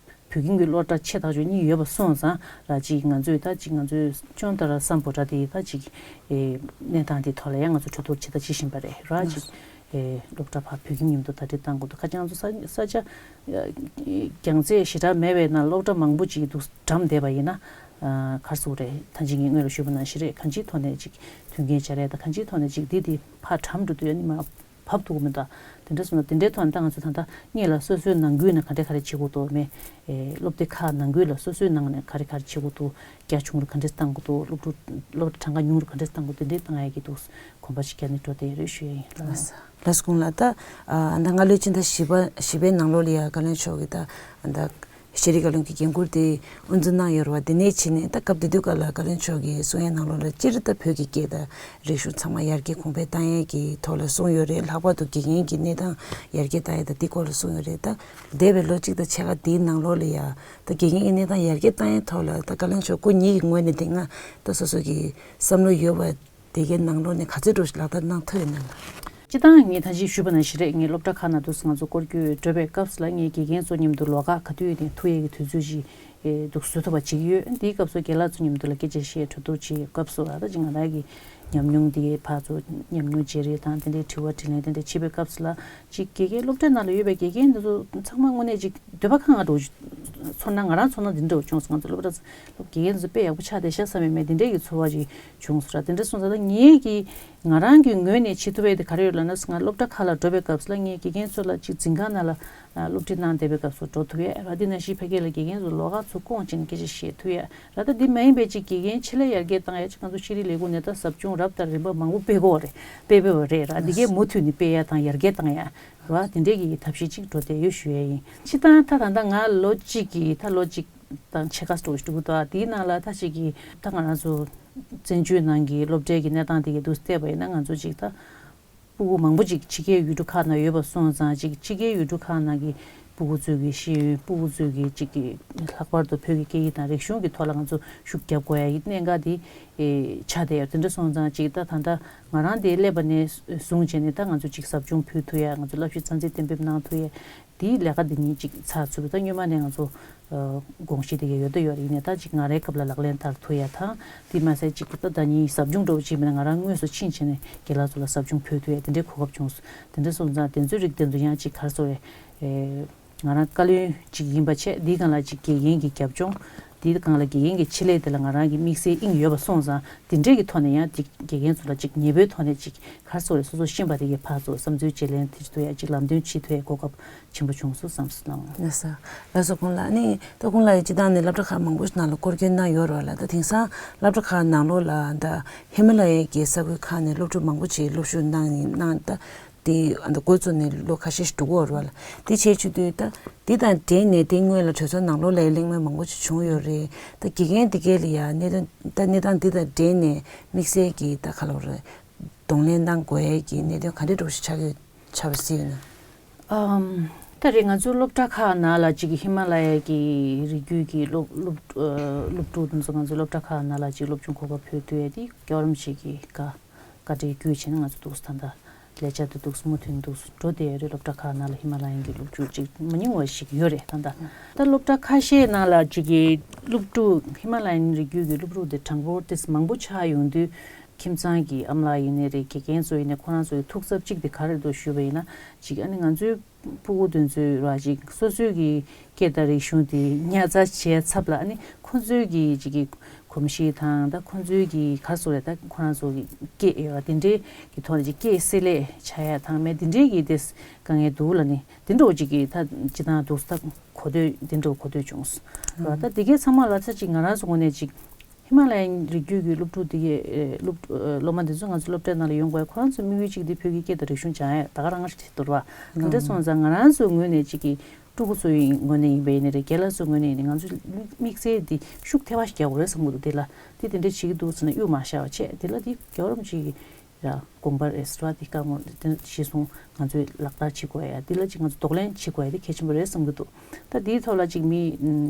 བོད་ཁྱིམ་གྱི་སློབ་གྲྭ་ཆེ་ཐག་ཆོད་གཉིས་ཡོད་པ་སོང་ཙང་ར་ཅིག་ང་ཚོས་ད་ཅིག་ང་ཚོའི་ཅོན་ཏ་ར་སམ་བྷོ་ཊ་དེ་ད་ཅིག་ཨེ་གནས་སྟངས་དེ་ཐོག་ལ་ཡང་ང་ཚོ་གྲོས་བསྡུར་བྱེད་ད་བྱེད་བཞིན་པ་རེད་ར། ཅིག་ཨེ་སློབ་གྲྭ་ཕར་བོད་ཁྱིམ་མཉམ་དུ་ད་འདྲེ་བཏང་དགོས་འདུག་ཁ་ཅང་ཚོ་ས་ས་ཆ་རྒྱང་ཚད་ཞེ་དྲག་མེད་པའི་ནང་སློབ་གྲྭ་མང་པོ་ཅིག་འདུག་འགྲམ་བསྡད་པ་ཡིན་ན་ཨ་གར་སོང་རེད། ད་ཅིག་ངས་སྔོན་ལ་ཞུས་པ་ནང་བཞིན་རེད། གང་ཅིའི་ཐོག་ནས་ཅིག་མཐུན་རྐྱེན་སྦྱར་ཡས་དང་གང་ཅིའི་ཐོག་ནས་ཅིག་འདི་འདི་ཕར་གྲམ་འགྲོ་དུས་ཡ་ནི་མ་བབས་ཐུབ་ཀྱི་མི་འདུག་དེ་འདྲ་སོང་ན་དེ་འདྲའི་ཐོག་ནས་ད་ང་ཚོ་ད་ལྟ་སྔོན་ལ་སོ་སོའི་ནང་ཁུལ་ནས་ག་འདྲ་ག་རེ་བྱེད་དགོས་འདུག་མེད། ཨེ་སློབ་སྡེ་ཁག་ནང་ཁུལ་ལ་སོ་སོའི་ནང་ནས་ག་རེ་ག་རེ་བྱེད་དགོས་འདུག་རྒྱ་ཆུང་རུ་ག་འདྲ་བཏང་དགོས་འདུག་སློབ་ཕྲུག་སློབ་གྲངས་ཀ་ཉུང་རུ་ག་འདྲ་བཏང་དགོས་འདུག་དེ་འདྲའི་བཏང་ཡས་ཀྱི་འདུག་གོམ་པ་ཞིག་བརྒྱབ་ནས་འགྲོ་བསྡད་ཡོད་རེད་ཞུ་ཡས་ཡིན། ལགས་སོ། ལགས་སོ། ཁོང་ལ་ད་ཨ་ད་སྔ་ལོའི་ཕྱི་ཟླ་བཞི་པ་བཞི་པའི་ནང་ལོགས་ལ་ཡ་བཀའ་བློན་མཆོག་གིས་ད་ཨ་ད་ཤེས་རིག་བཀའ་བློན་གྱི་འགན་འཁུར་དེ་དབུ་འཛུགས་གནང་ཡོད་རེད་བ། དེ་ནས་ཕྱིན་ནས་ད་སྐབས་དེ་དུས་སྐབས་ལ་བཀའ་བློན་མཆོག་གིས་གསུང་ཡས་ནང་ལོགས་ལ་སྤྱིར་ད་བོད་ཀྱི་སྐད་དང་རིག་གཞུང་ཚང་མ་ཡར་རྒྱས་གོང་འཕེལ་བཏང་ཡས་ཀྱི་ཐོག་ལ་གསུངས་ཡོད་རེད། ལྷག་པར་དུ་དགེ་རྒན་གྱི་གནས་སྟངས་ཡར་རྒྱས་བཏང་ཡས་དང་འདི་སྐོར་ལ་གསུངས་ཡོད་རེད། ད་འདས་པའི་ལོ་གཅིག་དང་ཕྱེད་ཀ་འདིའི་ནང་ལོགས་ལ་ཡ་ད་དགེ་རྒན་གྱི་གནས་སྟངས་ཡར་རྒྱས་བཏང་ཡས་ཐོག་ལ་ད་བཀའ་བློན་མཆོག་སྐུ་ཉིད་ཀྱི་ངོས་ནས་དེ་སྔ་ད་སོ་སོ་གི་བསམ་བློ་ཡོད་པ་དེ་གའི་ནང་ལོགས་ནས་ག་ཚོད་འགྲོ་ཞིག་ལག་བསྟར་གནང་ཐུབ་ཡོད་ན་ལགས། སྤྱིར་བཏང་ངས་ད་ཅི་ཞུས་པ་ནང་བཞིན་རེད། ངས་སློབ་གྲྭ་ཁག་ནང་དུ་ང་ཚོ་སྐོར་སྐྱོད་འགྲོ་བའི་སྐབས་སུ་ལ་ངས་དགེ་རྒན་ཚོ་མཉམ་དུ་ལོགས་ཀ་ག་དུས་ཡིན་ནའི་ཐུག་ཡས་ཀྱི་དུས་ཚོད་ཅིག་ཨེ་འདུག་བཟོ་ཐུབ་པ་བྱེད་ཀྱི་ཡོད། འདིའི་སྐབས་སུ་རྒན་ལགས་ཚོ་མཉམ་དུ་ལ་སྐད་ཆ་བཤད་གྲོས་བསྡུར་བྱེད་སྐབས་སུ་ལ་ད་ཅི་ང་རང་གི་ཉམས་མྱོང་འདི་ཕར་ཚུར་ཉམས་མྱོང་བརྗེ་རེས་དང་དེ་འདྲའི་དྲི་བ་དྲིས་ལན་དེ་འདྲ་བྱེད་པའི་སྐབས་སུ་ལ་ཅིག་དགེ་རྒན་སློབ་གྲྭའི་ནང་ལ་ཡོད་པའི་དགེ་རྒན་འདི་ཚོ་ཚང་མ་དངོས་གནས་ཅིག་འདོད་པ་ཁེངས་འགྲོ། ཚོར་སྣང་ང་རང་ཚོར་སྣང་འདི་འདྲ་བྱུང་སོང་། ང་ཚོ་སློབ་གྲྭ་སློབ་དགེ་རྒན་ཚོ་དཔེ་ཡག་པོ་ཆགས་བསྡད་ཤག་བསམ་པའི་མེད་འདི་འདྲའི་གི་ཚོར་བ་ཅིག་བྱུང་སོང་ར། དེ་འདྲ་སོང་ཙང་ད་ངེད་ཀྱིས་ང་རང་གི་ངོས་ནས་བྱེད་ཐུབ་ཡས་དེ་ག་རེ་ཡོད་ལབ་ན། ང་སློབ་གྲྭ་ཁག་ལ་འགྲོ་བའི་སྐབས་སུ་ལ་ངས་དགེ་རྒན་ཚོ་ལ་ཅིག་འཛིན་ཁང་ནང་ལ་སློབ་ཁྲིད་གནང་བསྡད་པའི་སྐབས་སུ་འགྲོ་ཐུབ་ཡས་ར། དེ་ནང་བཞིན་ཕ་གི་ལ་དགེ་རྒན་ཚོ་ལོགས་ཀ་ཚུར་བསྐོང་བྱས་ནས་སྐད་ཆ་བཤད་ཐུབ་ཡས་ར། ད་འདི་མ་ཡིན་པའི་ཅིག་དགེ་རྒན་ཆེད་ལས་ཡར་རྒྱས་བཏང་ཡས་ཅིག་ང་ཚོ་ཤེས་རིག་ལས་ཁུངས་ནས་ད་ཟབ་སྦྱོང་རབ་དང་རིམ་པ་མང་པོ་སྤེལ་དགོས་རེད། སྤེལ་སྤེལ་བ་རེད་ར། འདི་གས་མུ་མཐུད་ནས་སྤེལ་ཡས་དང་ཡར་རྒྱས་བཏང་ཡས་ར། དེ་འདྲའི་གི་ཐབས་ཤེས་ཅིག་འགྲོ་བསྡད་ཡོད་ཞུ་ཡས་ཡིན། སྤྱིར་བཏང་ད་ད་ལྟ་ང་ལོ་གཅིག་གི་ད་ལོ་གཅིག་དང་ཕྱེད་ཀ་འགྲོ་འགྲོ་གི་འདུག་དེའི་ནང་ལ་ད་ཅིག་གི་ད་ང་རང་ཚོ་བཙན་བྱོལ་ནང་གི་སློབ་གྲྭའི་གི་གནས་སྟངས་དེ་གའི་འདུག་བལྟས་པ་ཡིན་ན་ང་ཚོ་ཅིག་ད་སྤུ་གུ་མང་པོ་ཅིག་ཕྱི་རྒྱལ་ཡུལ་གྲུ་ཁག་ནང་ཡོད་པ་སོང་ཙང་ཅིག་ཕྱི་རྒྱལ་ཡུལ་གྲུ་ཁག་ནང་གི་སྤུ་གུ་ཚོའི་གི་ཤེས་ཡོན་སྤུ་གུ་ཚོའི་གི་ཅིག་གི་ལྷག་པར་དུ་བོད་ཀྱི་སྐད་ཡིག་དང་རིག་གཞུང་གི་ཐོག་ལ་ང་ཚོ་ཤུགས་རྒྱབ་དགོས་ཡ་གི་གནད་འགག་དེ་ཨེ་ཆགས་བསྡད་ཡོད། དེ་འདྲ་སོང་ཙང་ཅིག་ད་ད་ལྟ་ང་རང་དེ་སླེབས་པ་ནས་བཟུང་བྱས་ནས་ད་ང་ཚོ་ཅིག་ཟབ་སྦྱོང་ཕུལ་ཐུབ་ཡ་ང་ཚོ་བསླབ་གཞི་རྩ་འཛིན་གཏན་འབེབས་གནང་ཐུབ་ཡ་དེའི་ལས་ཀ་འདི་གཉིས་ཅིག་ཚགས་ཚུད་པ། ད་སྔོན་མ་ནས་ང་ཚོ་ཨ་དགོངས་གཞི་དེ་ག་ཡོད་ད་ཡོད་རེད། ཡིན་ནའི་ད་ཅིག་ང་རའི་སྐབས་ལ་ལག་ལེན་བསྟར་ཐུབ་ཡ་དང་དེ་མ་ཟད་ཅིག་ད་ད་ནི་ཟབ་སྦྱོང་འདྲ་བོ་ཅིག་མིན་ན་ང་རང་དངོས་སུ་ཕྱིན་བྱས་ནས་རྒན་ལགས་ཚོ་ལ་ཟབ་སྦྱོང་ཕུལ་ཐུབ་ཡ་དེ་འདྲའི་གོ་སྐབས་བྱུང་སོང་། དེ་འདྲ་སོང་ཙང་དེ་ཚོའི་རིགས་དེ་ཚོ་ཡང་ཅིག་ག་རེ་ཟེར་དགོས་རེད། ཨེ་ང་རང་བཀའ་བློན་ཅིག་ཡིན་པ་བྱས་འདིའི་སྒང་ལ་ཅིག་དགེ་རྒན་གྱི་རྒྱབ་ལྗོངས་འདིའི་སྒང་ལ་དགེ་རྒན་གྱི་ཆེད་ལས་དེ་ལ་ང་རང་གི་དམིགས་བསལ་དབྱིངས་ཡོད་པ་སོང་ཙང་དེ་འདྲའི་གི་ཐོག་ནས་ཡང་དེ་དགེ་རྒན་ཚོ་ལ་ཅིག་ཉེ་པོའི་ཐོག་ནས་ཅིག་ག་རེ་ཟེར་དགོས་རེད། སོ་སོ་ཤེས་པ་དེ་གའི་ཕར་ཚུར་བསམ་ཚུལ་བརྗེ་ལེན་དེ་ཐུབ་ཡ་ཅིག་ལམ་སྟོན་བྱེད་ཐུབ་ཡའི་གོ་སྐབས་ཆེན་པོ་བྱུང་སོང་བསམ་སོང་། ལགས་སོ། ལགས་སོ། ཁོང་ལ་ནི་ད་ཁོང་ལ་ཡི་སྤྱི་བཏང་ནས་སློབ་གྲྭ་ཁག་མང་པོ་ཞིག་ནང་ལ་སྐོར་སྐྱོད་གནང་ཡོད་རེད་བ་ལ། ད་དེང་སང་སློབ་གྲྭ་ཁག་ནང་ལོགས་ལ་ད་ཧི་མ་ལ་ཡའི་གི་ས་ཁུལ་ཁག་ནས་སློབ་ཕྲུག་མང་པོ་ཅིག་སློབ་ཞུགས་གནང་ཡིན་གནང་ད་དེ་ཨ་ད་འགོ་བཙུགས་ནས་ལོ་ཁ་ཤས་ཤིག་འགྲོ་གི་ཡོད་རེད་བ་ལ། དེ་བྱས་ཆུ་དུས་ད་དེ་དང་འབྲེལ་ནས་དེ་སྔོན་ལ་གྲོས་ཚོགས་ནང་ལོགས་ལ་གླེང་མོལ་མང་པོ་ཅིག་བྱུང་ཡོད་རེད། ད་དགེ་རྒན་དེ་གས་ལ་ཡ་གནད་དོན་ད་གནས་སྟངས་འདི་དང་འབྲེལ་ནས་དམིགས་བསལ་གྱི་ད་ག་ལབ་རེད། གདོང་ལེན་གནང་དགོས་ཡས་ཀྱི་གནད་དོན་ག་འདྲ་འདྲ་པོ་ཞིག་ཆགས་ཡོད་ཆགས་པ་སྲིད་ཡོད་ན། ཨམ། ད་རེས་ང་ཚོའི་སློབ་གྲྭ་ཁག་ནང་ལ་ཅིག་ཧི་མ་ལ་ཡ་གི་རི་རྒྱུད་ཀྱི་སློབ་སློབ་ཨ་སློབ་ཕྲུག་དེ་ཚོ་ང་ཚོའི་སློབ་གྲྭ་ཁག་ནང་ལ་ཅིག་སློབ་སྦྱོང་གོ་སྐབས་ཕུལ་ཐུབ་ཡས་དེ་རྒྱལ་བ་རིན་པོ་ཆེ་གི་བཀའ་བཀའ་དྲིན་བརྒྱུད་བྱས་ནས་ང་ཚོ་འདུག་ད་ལྟ་ལས་འཆར་དེ་འདུག་མུ་མཐུད་འདུག་འགྲོ་བསྡད་ཡོད་རེད། སློབ་གྲྭ་ཁག་ནང་ལ་ཧི་མ་ལ་ཡན་གྱི་སློབ་ཕྲུག་ཅིག་མ་ཉུང་བ་ཞིག་ཡོད་རེད་ད་ལྟ། ད་སློབ་གྲྭ་ཁ་ཤས་ནང་ལ་ཅིག་གི་སློབ་ཕྲུག་ཧི་མ་ལ་ཡན་རི་རྒྱུད་ཀྱི་སློབ་ཕྲུག་དེ་གྲངས་འབོར་དེ་མང་པོ་ཆགས་ཡོང་དུས། ཁྱིམ་ཚང་གི་ཨ་མ་ལགས་ཡིན་ནའི་རེད། དགེ་རྒན་ཚོ་ཡིན་ནའི་ཁོ་རང་ཚོ་གི་ཐུགས་འཚབ་གཅིག་དེ་ག་རེ་འདུག་ཞུས་པ་ཡིན་ན་གཅིག་ཨ་ནི་ང་ཚོའི་སྤུ་གུ་དེ་ཚོའི་ར་གཅིག་སོ་སོའི་གི་སྐད་དང་རིག་གཞུང་དེ་ཉར་ཚགས་བྱས་ཚབ་ལ་ཨ་ནི་ཁོ་ཚོའི་གི་གཅིག་གི་གོམས་གཤིས་དང་ད་ཁོ་ཚོའི་གི་ག་རེ་ཟེར་དགོས་རེད། ད་ཁོ་རང་ཚོ་གི་སྐད་ཡོད་པ་དེ་འདྲའི་གི་ཐོག་ནས་གཅིག་སྐད་བསྲེ་ལྷད་ཆགས་ཡ་དང་མེད་དེ་འདྲའི་གི་དེ་དཀའ་ངལ་འདུག་ལབ་ནི་དེ་འདྲ་བོ་གཅིག་གི་ད་སྤྱིར་བཏང་འདུག་ད་གོ་ཐོས་དེ་འདྲ་བོ་གོ་ཐོས་བྱུང་སོང་། ད་དེ་གའི་ཚང་མ་ལ་ཚ་གཅིག་ང་རང་ཚོ་ངོས་ནས་གཅིག་ཧི་མ་ལ་ཡའི་རི་རྒྱུད་ཀྱི་སློབ་ཕྲུག་དེ་གའི་ཨེ་སློབ་ཨེ་སློབ་མ་དེ་ཚོ་ང་ཚོའི་སློབ་གྲྭའི་ནང་ལ་ཡོང་དགོས་ཁོ་རང་ཚོའི་དམིགས་ཡུལ་གཅིག་དེ་བོད་ཀྱི་སྐད་དང་རིག་གཞུང་སྦྱང་ཡ་ད་ག་རང་ཞིག་རེད་འདུག་བ། དེ་འདྲ་སོང་ཙང་ང་རང་ཚོའི་ངོས་ནས་གཅིག་གི་ཕྲུ་གུ་ཚོའི་ངོས་ནས་ཡིན་པ་ཡིན་ནའི་རེད། རྒན་ལགས་ཚོའི་ངོས་ནས་ཡིན་ནའི་ང་ཚོའི་དམིགས་བསལ་དེ་ཤུགས་ཐེ་བ་ཞིག་རྒྱག་དགོས་རེད་བསམ་གྱི་འདུག་དེ་ལ་དེ་དེ་འདྲ་བྱེད་ཀྱི་འདུག་ཟེར་ན་གཡུག་མ་བཞག་པ་བྱས་དེ་ལ་དེ་རྒྱལ་བ་རིན་པོ་ཆེ་གི་ ཡ་དགོངས་པ་རེད་ཟེར་བ་དེ་བཀའ་ངོ་དེ་གཞི་བཟུང་ང་ཚོས་ལག་བསྟར་བྱེད་དགོས་ཡ་དེ་ལ་ཅིག་ང་ཚོ་གདོང་ལེན་བྱེད་དགོས་ཡ་དེ་གལ་ཆེན་པོ་རེད་བསམ་གྱི་འདུག་ད་དེའི་ཐོག་ལ་ཅིག་མི་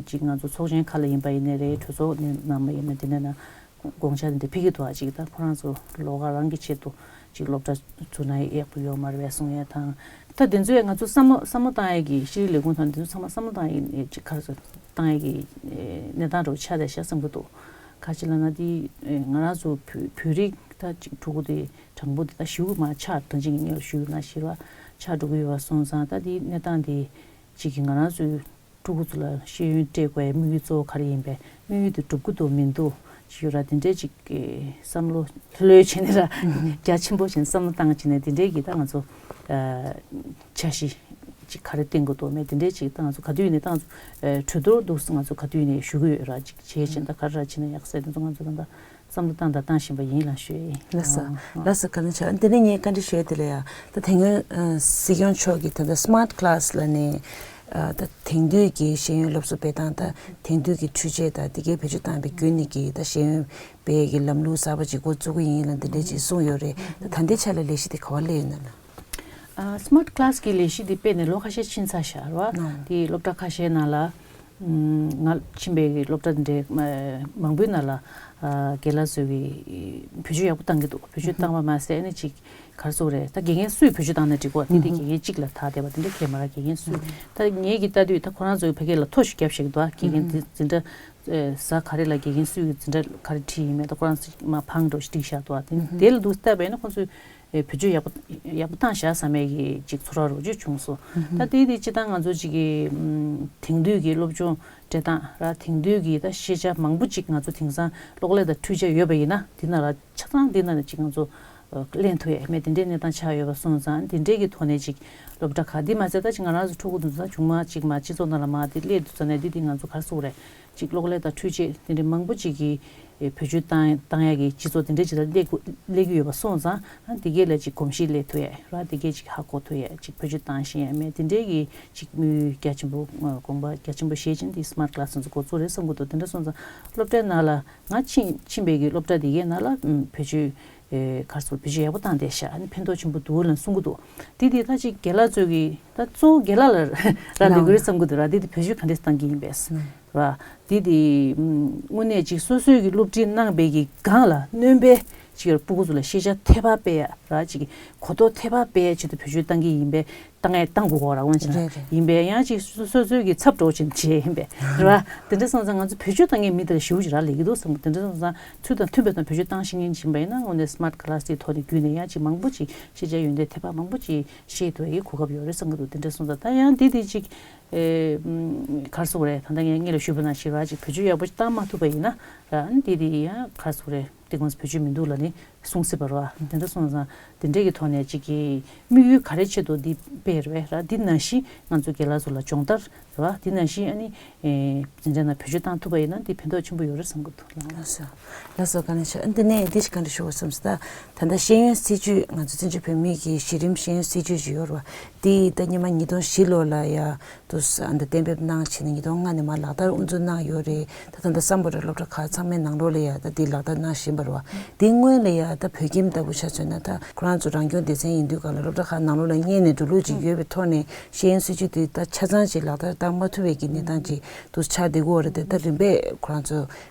ཅིག་ང་ཚོ་ཚོགས་ཆེན་ཁག་ལ་ཡིན་པ་ཡིན་ནའི་རེད། གྲོས་ཚོགས་ནས་གནང་པ་ཡིན་ན་དེ་ནས་ན་དགོངས་འཆར་དེ་འདྲ་ཕེབས་ཀྱི་འདུག་ཨ་ཅིག་ད་ཁོ་རང་ཚོ་ལོགས་ཀ་རང་གི་ཆེད་དུ་ཅིག་སློབ་གྲྭ་བཙུགས་ན་ཡག་པོ་ཡོད་མ་རེད་པས་གསུང་ཡ་དང་། ད་དེ་ཚོས་ང་ཚོ་བསམ་བློ་བསམ་བློ་བཏང་ཡ་གི་ཤེས་རིག་ལས་ཁུངས་དང་དེ་ཚོ་ཚང་མ་བསམ་བློ་བཏང་ཡ་གི་ཅིག་ག་རེ་ཟེར་བཏང་ཡ་གི་གནས་སྟངས་འདྲ་བོ་ཆགས་བསྡད་ཤག་བསམ་གྱི་འདུག་ག་ཅི་ལབ་ན་དེ་ང་རང་ཚོ་བོད་བོད་རིགས་ད་ཅིག་ཕྲུ་གུ་དེ་གྲངས་འབོར་དེ་ད་ཞེ་པོ་མར་ཆག་དང་ཅིག་ངས་ཞུས་ན་ཞེ་པོ་ཆག་འགྲོ་གི་ཡོད་པ་སོང་ཙང་ད་དེ་གནས་སྟངས་དེ་ཅིག་གི་ང་རང་ཚོའི་ཕྲུ་གུ་ཚོ་ལ་ཤེས་ཡོན་སྤྲད་དགོས་ཡ་དམིགས་ཡུལ་གཙོ་བོ་ག་རེ་ཡིན་པས་དམིགས་ཡུལ་དེ་འགྲུབ་ཀྱི་འདུག་མི་འདུག་ཅིག་ཡོད་ར་དེ་འདྲས་ཅིག་གི་བསམ་བློ་ལྷོད་ལྷོད་བྱས་ནས་ར་རྒྱ་ཆེན་པོ་བྱས་ནས་བསམ་བློ་བཏང་བྱས་ནས་དེ་འདྲས་ཀྱི་ད་ང་ཚོ་འཆར་གཞི་ཅིག་ག་རེ་བཏིང་དགོས་འདུག་མེད་དེ་འདྲས་ཅིག་ད་ང་ཚོ་ག་དུས་ནས་ད་ང་ཚོ་གྲོས་བསྡུར་འདུག་ང་ཚོ་ག་དུས་ནས་ཞུ་གི་ཡོད་ར་ཅིག་བྱས་བྱས་ད་ག་རེ་ར་བྱས་ན་ཡག་སེ་དེ་ཚོ་ང་ཚོ་ད་ད་བསམ་བློ་བཏང་དང་བཏང་བཞིན་པ་ཡིན་ལ་ཞུ་ཡ་ཡིན། ལགས་སོ། ལགས་སོ། བཀའ་དྲིན་ཆེ། དེ་ནས་ངས་བཀའ་འདྲི་ཞུ་ཡ་དེ་ལ་ཡ་ད་དེ་སྔོན་སྲིད་སྐྱོང་མཆོག་གིས་ད་ལྟ་Smart Class་ལབ་ནས་ད་དེང་དུས་ཀྱི་ཤེས་ཡོན་སློབ་གསོ་སྤེལ་སྟངས་དང་དེང་དུས་ཀྱི་འཕྲུལ་ཆས་དང་དེ་གའི་བེད་སྤྱོད་བཏང་བའི་བརྒྱུད་ནས་ཀྱི་ད་ཤེས་ཡོན་སྤེལ་ཡ་གི་ལམ་ལུགས་གསར་པ་ཅིག་འགོ་བཙུགས་ཀྱི་ཡིན་ལ་འདི་འདྲས་ཅིག་གསུངས་ཡོད་རེད། ད་ད་ལྟའི་ཆ་ལ་ལས་གཞི་དེ་ག་པར་སླེབས་ཡོད་ན་ལ། ཨ་Smart Class གི་ལས་གཞི་འདི་སྤེལ་ནས་ལོ་ཁ་ཤས་ཕྱིན་ཚར་ཤག་རེད་བ། ཨ་དེ་སློབ་གྲྭ་ཁ་ཤས་ནང་ལ་ང་ཕྱིན་པའི་སློབ་གྲྭ་འདི་འདྲའི་མང་པོའི་ནང་ལ་རྒན་ལགས་ཚོས་ཀྱི་བེད་སྤྱོད་ཡག་པོ་བཏང་གི་འདུག་བེད་སྤྱོད་བཏང་བ་མ་ཟད་ཨ་ནི་ཅིག་ག་རེ་ཟེར་དགོས་རེད། ད་དགེ་རྒན་སུས་བེད་སྤྱོད་བཏང་ན་འགྲིག་གོ་དེ་དེ་དགེ་རྒན་གཅིག་ལ་ཐག་བསྡད་པ་དེ་འདྲ་གས་མ་རེད། དགེ་རྒན་སུས་ད་ངེད་ཀྱིས་ལྟ་དུས་ད་ཁོ་རང་ཚོའི་ཕ་གི་ལ་ཐོ་ཞིག་བརྒྱབ་བཞག་གི་འདུག་དགེ་རྒན་འདི་འཛིན་གྲྭ་གཟའ་ག་རེ་ལ་དགེ་རྒན་སུས་འཛིན་གྲྭ་ག་རེ་ཁྲིད་ཡིན་མེད་ད་ཁོ་རང་ཚོས་མ་ཕང་འགྲོ་ཞིག་བསྒྲིགས་བཞག་འདུག་དེ་དེ་ལ་འདུག་ལྟ་བས་ན་ཁོ་ཚོས་བེད་སྤྱོད་ཡག་པོ་ཡག་པོ་བཏང་བཞག་བསམ་ཡས་ཀྱི་ཅིག་ཚོར་བ་རོ་བཅུད་བྱུང་སོང་། ད་དེ་དེ་སྤྱིར་བཏང་ང་ཚོ་ཅིག་གི་དེང་དུས་ཀྱི་སློབ་སྦྱོང་སྤྲད་སྟངས་ར་དེང་དུས་ཀྱི་ད་ཤེས་བྱ་མང་པོ་ཅིག་ང་ཚོ་དེང་སང་གློག་ཀླད་དང་འཕྲུལ་ཆས་ཡོད་པ་ཡིན་ན་དེ་ནང་ལ་ཆ་ཚང་དེ་ནང་ལ་ཅིག་ང་ཚོ་ལེན་ཐུབ་ཡས་མེད་དེ་འདྲའི་གནས་སྟངས་ཆགས་ཡོད་པ་སོང་ཙང་དེ་འདྲའི་གི་ཐོག་ནས་ཅིག་སློབ་གྲྭ་ཁག་འདི་མ་ཚད་ད་ཅིག་ང་རང་ཚོ་ཕྲུ་གུ་དེ་ཚོ་ད་ཆུང་མ་ཅིག་མ་སྤྱི་ཚོགས་ནང་ལ་མ་དེ་སླེབས་དུས་ཙ་ནས་འདི་དེ་ང་ཚོ་ག་རེ་ཟེར་དགོས་རེད། ཅིག་གློག་ཀླད་དང་འཕྲུལ་ཆས་དེ་འདྲའི་མང་པོ་ཅིག་གིས་བེད་སྤྱོད་བཏང་བཏང་ཡག་གི་སྤྱི་ཚོགས་དེ་འདྲའི་ཅིག་ལ་སླེབས་དགོས་སླེབས་ཀྱི་ཡོད་པ་སོང་ཙང་ཨ་འདི་གས་ལ་ཅིག་གོམས་གཤིས་སླེབས་ཐུབ་ཡག་ར་འདི་གས་ཅིག་ཧ་གོ་ཐུབ་ཡག་ཅིག་བེད་སྤྱོད་བཏང་ཤེས་ཡག་མེད་དེ་འདྲའི་གི་ཅིག་དམིགས་ཡུལ་རྒྱ་ཆེན་པོ་དགོངས་པ་རྒྱ་ཆེན་པོ་བཞེས་ཅིང་འདི་Smart Class ཚོ་འགོ་བཙུགས་རེད་བསམ་གྱི་འདུག་དེ་འདྲ་སོང་ཙང་སློབ་གྲྭའི་ནང་ལ་ང་ཕྱིན་ཕྱིན་པའི་གི་སློབ་གྲྭ་དེ་གའི་ནང་ལ་བེད་སྤྱོད་ག་རེ་ཟེར་བེད་སྤྱོད་ཡག་པོ་བཏང་བསྡད་ཤག་ཨ་ནི་ཕན་ཐོགས་ཆེན་པོ་འདུག་ལབ་གསུང་གི་འདུག་དེ་དེ་ད་ཅིག་རྒན་ལགས་ཚོས་གི་ད་གཙོ་བོ་རྒན་ལགས་ལ་རག་ལས་ཀྱི་རེད་བསམ་གྱི་འདུག་ར། དེ་དེ་བེད་སྤྱོད་ག་འདྲས་བཏང་གི་ཡིན་པས་ར། དེ་དེ་དངོས་གནས་ཅིག་སོ་སོའི་གི་སློབ་ཁྲིད་གནང་བའི་གི་སྒང་ལ་སྣོན་པའི་ཅིག་ཕྲུ་གུ་ཚོ་ལ་ཤེས་བྱ་ཐེབས་པ་སྤེལ་ཡ་ར་ཅིག་གོ་རྟོགས་ཐེབས་པ་སྤེལ་ཡ་ཆེད་དུ་བེད་སྤྱོད་བཏང་གི་ཡིན་པས། བཏང་ཡ་བཏང་དགོས་གོ་ར་འོན་ཅིག་རེད་རེད། ཡིན་པས་ཡང་ཅིག་སོ་སོ་སོའི་གི་ཚབ་འགྲོ་ཅིག་བྱས་ཡིན་པས་ར། དེ་འདྲ་སོང་ཙང་ང་ཚོ་བེད་སྤྱོད་བཏང་མཁན་མི་དེ་ལ་ཞེ་པོ་ཅིག་རག་ལས་ཀྱི་འདུག་བསམ་གི་དེ་འདྲ་སོང་ཙང་ཚུལ་དང་མཐུན་པའི་ཐོག་བེད་སྤྱོད་བཏང་ཤེས་མཁན་ཅིག་ཡིན་པ་ཡིན་ན་དངོས་གནས་Smart Class དེའི་ཐོག་ནས་བརྒྱུད་ནས་ཡང་ཅིག་མང་པོ་ཅིག་ཤེས་བྱ་ཡོན་ཏན་ཐེབས་པ་མང་པོ་ཅིག་ཤེས་ཐུབ་ཡའི་གོ་སྐབས་ཡོད་རེད་བསམ་གི་འདུག་དེ་འདྲ་སོང་ཙང་ད་ཡང་འདི་དེ་ཅིག་ཨེ་ག་རེ་ཟེར་དགོས་རེད། ད་ལྟ་ངས་སྔོན་ལ་ཞུས་པ་ནང་བཞིན་ར་ཅིག་བེད་སྤྱོད་ཡག་པོ་ཅིག་བཏང་མ་ཐུབ་པ་ཡིན་ན་ར་འདི་དེ་ཡང་ག་རེ་ཟེར་དགོས་རེད། དེ་ཁོང་ཚོ་བེད་སྤྱོད་མི་འདུག་ལབ་ནས་གསུང་སྲིད་པ་རེད་བ། དེ་འདྲ་སོང་ཙང་དེ་འདྲའི་གི་ཐོག་ནས་ཅིག་གི་དམིགས་ཡུལ་ག་རེ་ཆེད་དུ་འདི་སྤེལ་རེད་བས་ར། འདི་ནང་བཞིན་ང་ཚོ་རྒན་ལགས་ཚོ་ལ་སྦྱོང་བརྡར་རེད་བ། འདི་ནང་བཞིན་ཨ་ནི་འཛིན་གྲྭ་ནང་བེད་སྤྱོད་བཏང་ཐུབ་པ་ཡིན་ན་འདི་ཕན་ཐོགས་ཆེན་པོ་ཡོད་རེད་བསམ་གི་འདུག་ལགས་སོ། ལགས་སོ། བཀའ་དྲིན་ཆེ། འདི་ནས་འདི་ཞིག་བཀའ་འདྲི་ཞུ་དགོས་བསམ་སོང་། ད་ད་ལྟ་ཤེས་ཡོན་སྲིད་བྱུས་ང་ཚོ་བཙན་བྱོལ་བོད་མིའི་གི་གཞི་རིམ་ཤེས་ཡོན་སྲིད་བྱུས་ཞིག་ཡོད་རེད་བ། འདི་ད་སྔོན་མ་ཉིས་སྟོང་བཞི་ལོ་ལ་ཡ། དུ་ཨ་འདི་གཏན་འབེབས་གནང་བྱས་ནས་ཉིས་སྟོང་ལྔ་ནས་མར་ལག་བསྟར་དབུ་འཛུགས་གནང་ཡོད་རེད། ད་ད་ལྟ་བསམ་པ་རེད། སློབ་གྲྭ་ཁག་ཚང་མའི་ནང་ལོགས་ལ་ཡ་ད་འདི་ལག་བསྟར་གནང་བཞིན་པ་རེད་བ། འདི་སྔོན་ལ་ཡ་ད་བོད་ཁྱིམ་ལྟ་བུ་ཆ་མཚོན་ན་ད་ཁོ་རང་ཚོ་རང་སྐྱོང་སྡེ་ཚན་ཡིན་དུས་ག་ལ་སློབ་གྲྭ་ཁག་ནང་ལོགས་ལ་གཉེར་ནས་འགྲོ་ལུགས་ཅིག་ཡོད་པའི་ཐོག་ནས་ཤེས་ཡོན་སྲིད་བྱུས་འདི་ད་ཆ་ཚང་ཅིག་ལག་བསྟར་བཏང་མ་ཐུབ་པའི་གི་གནས་སྟངས་ཅིག་དུ་ཆགས་བསྡད་ཀྱི་ཡོད་རེད་དེ། ད་རིམ་པས་ཁོ་རང་ཚོ་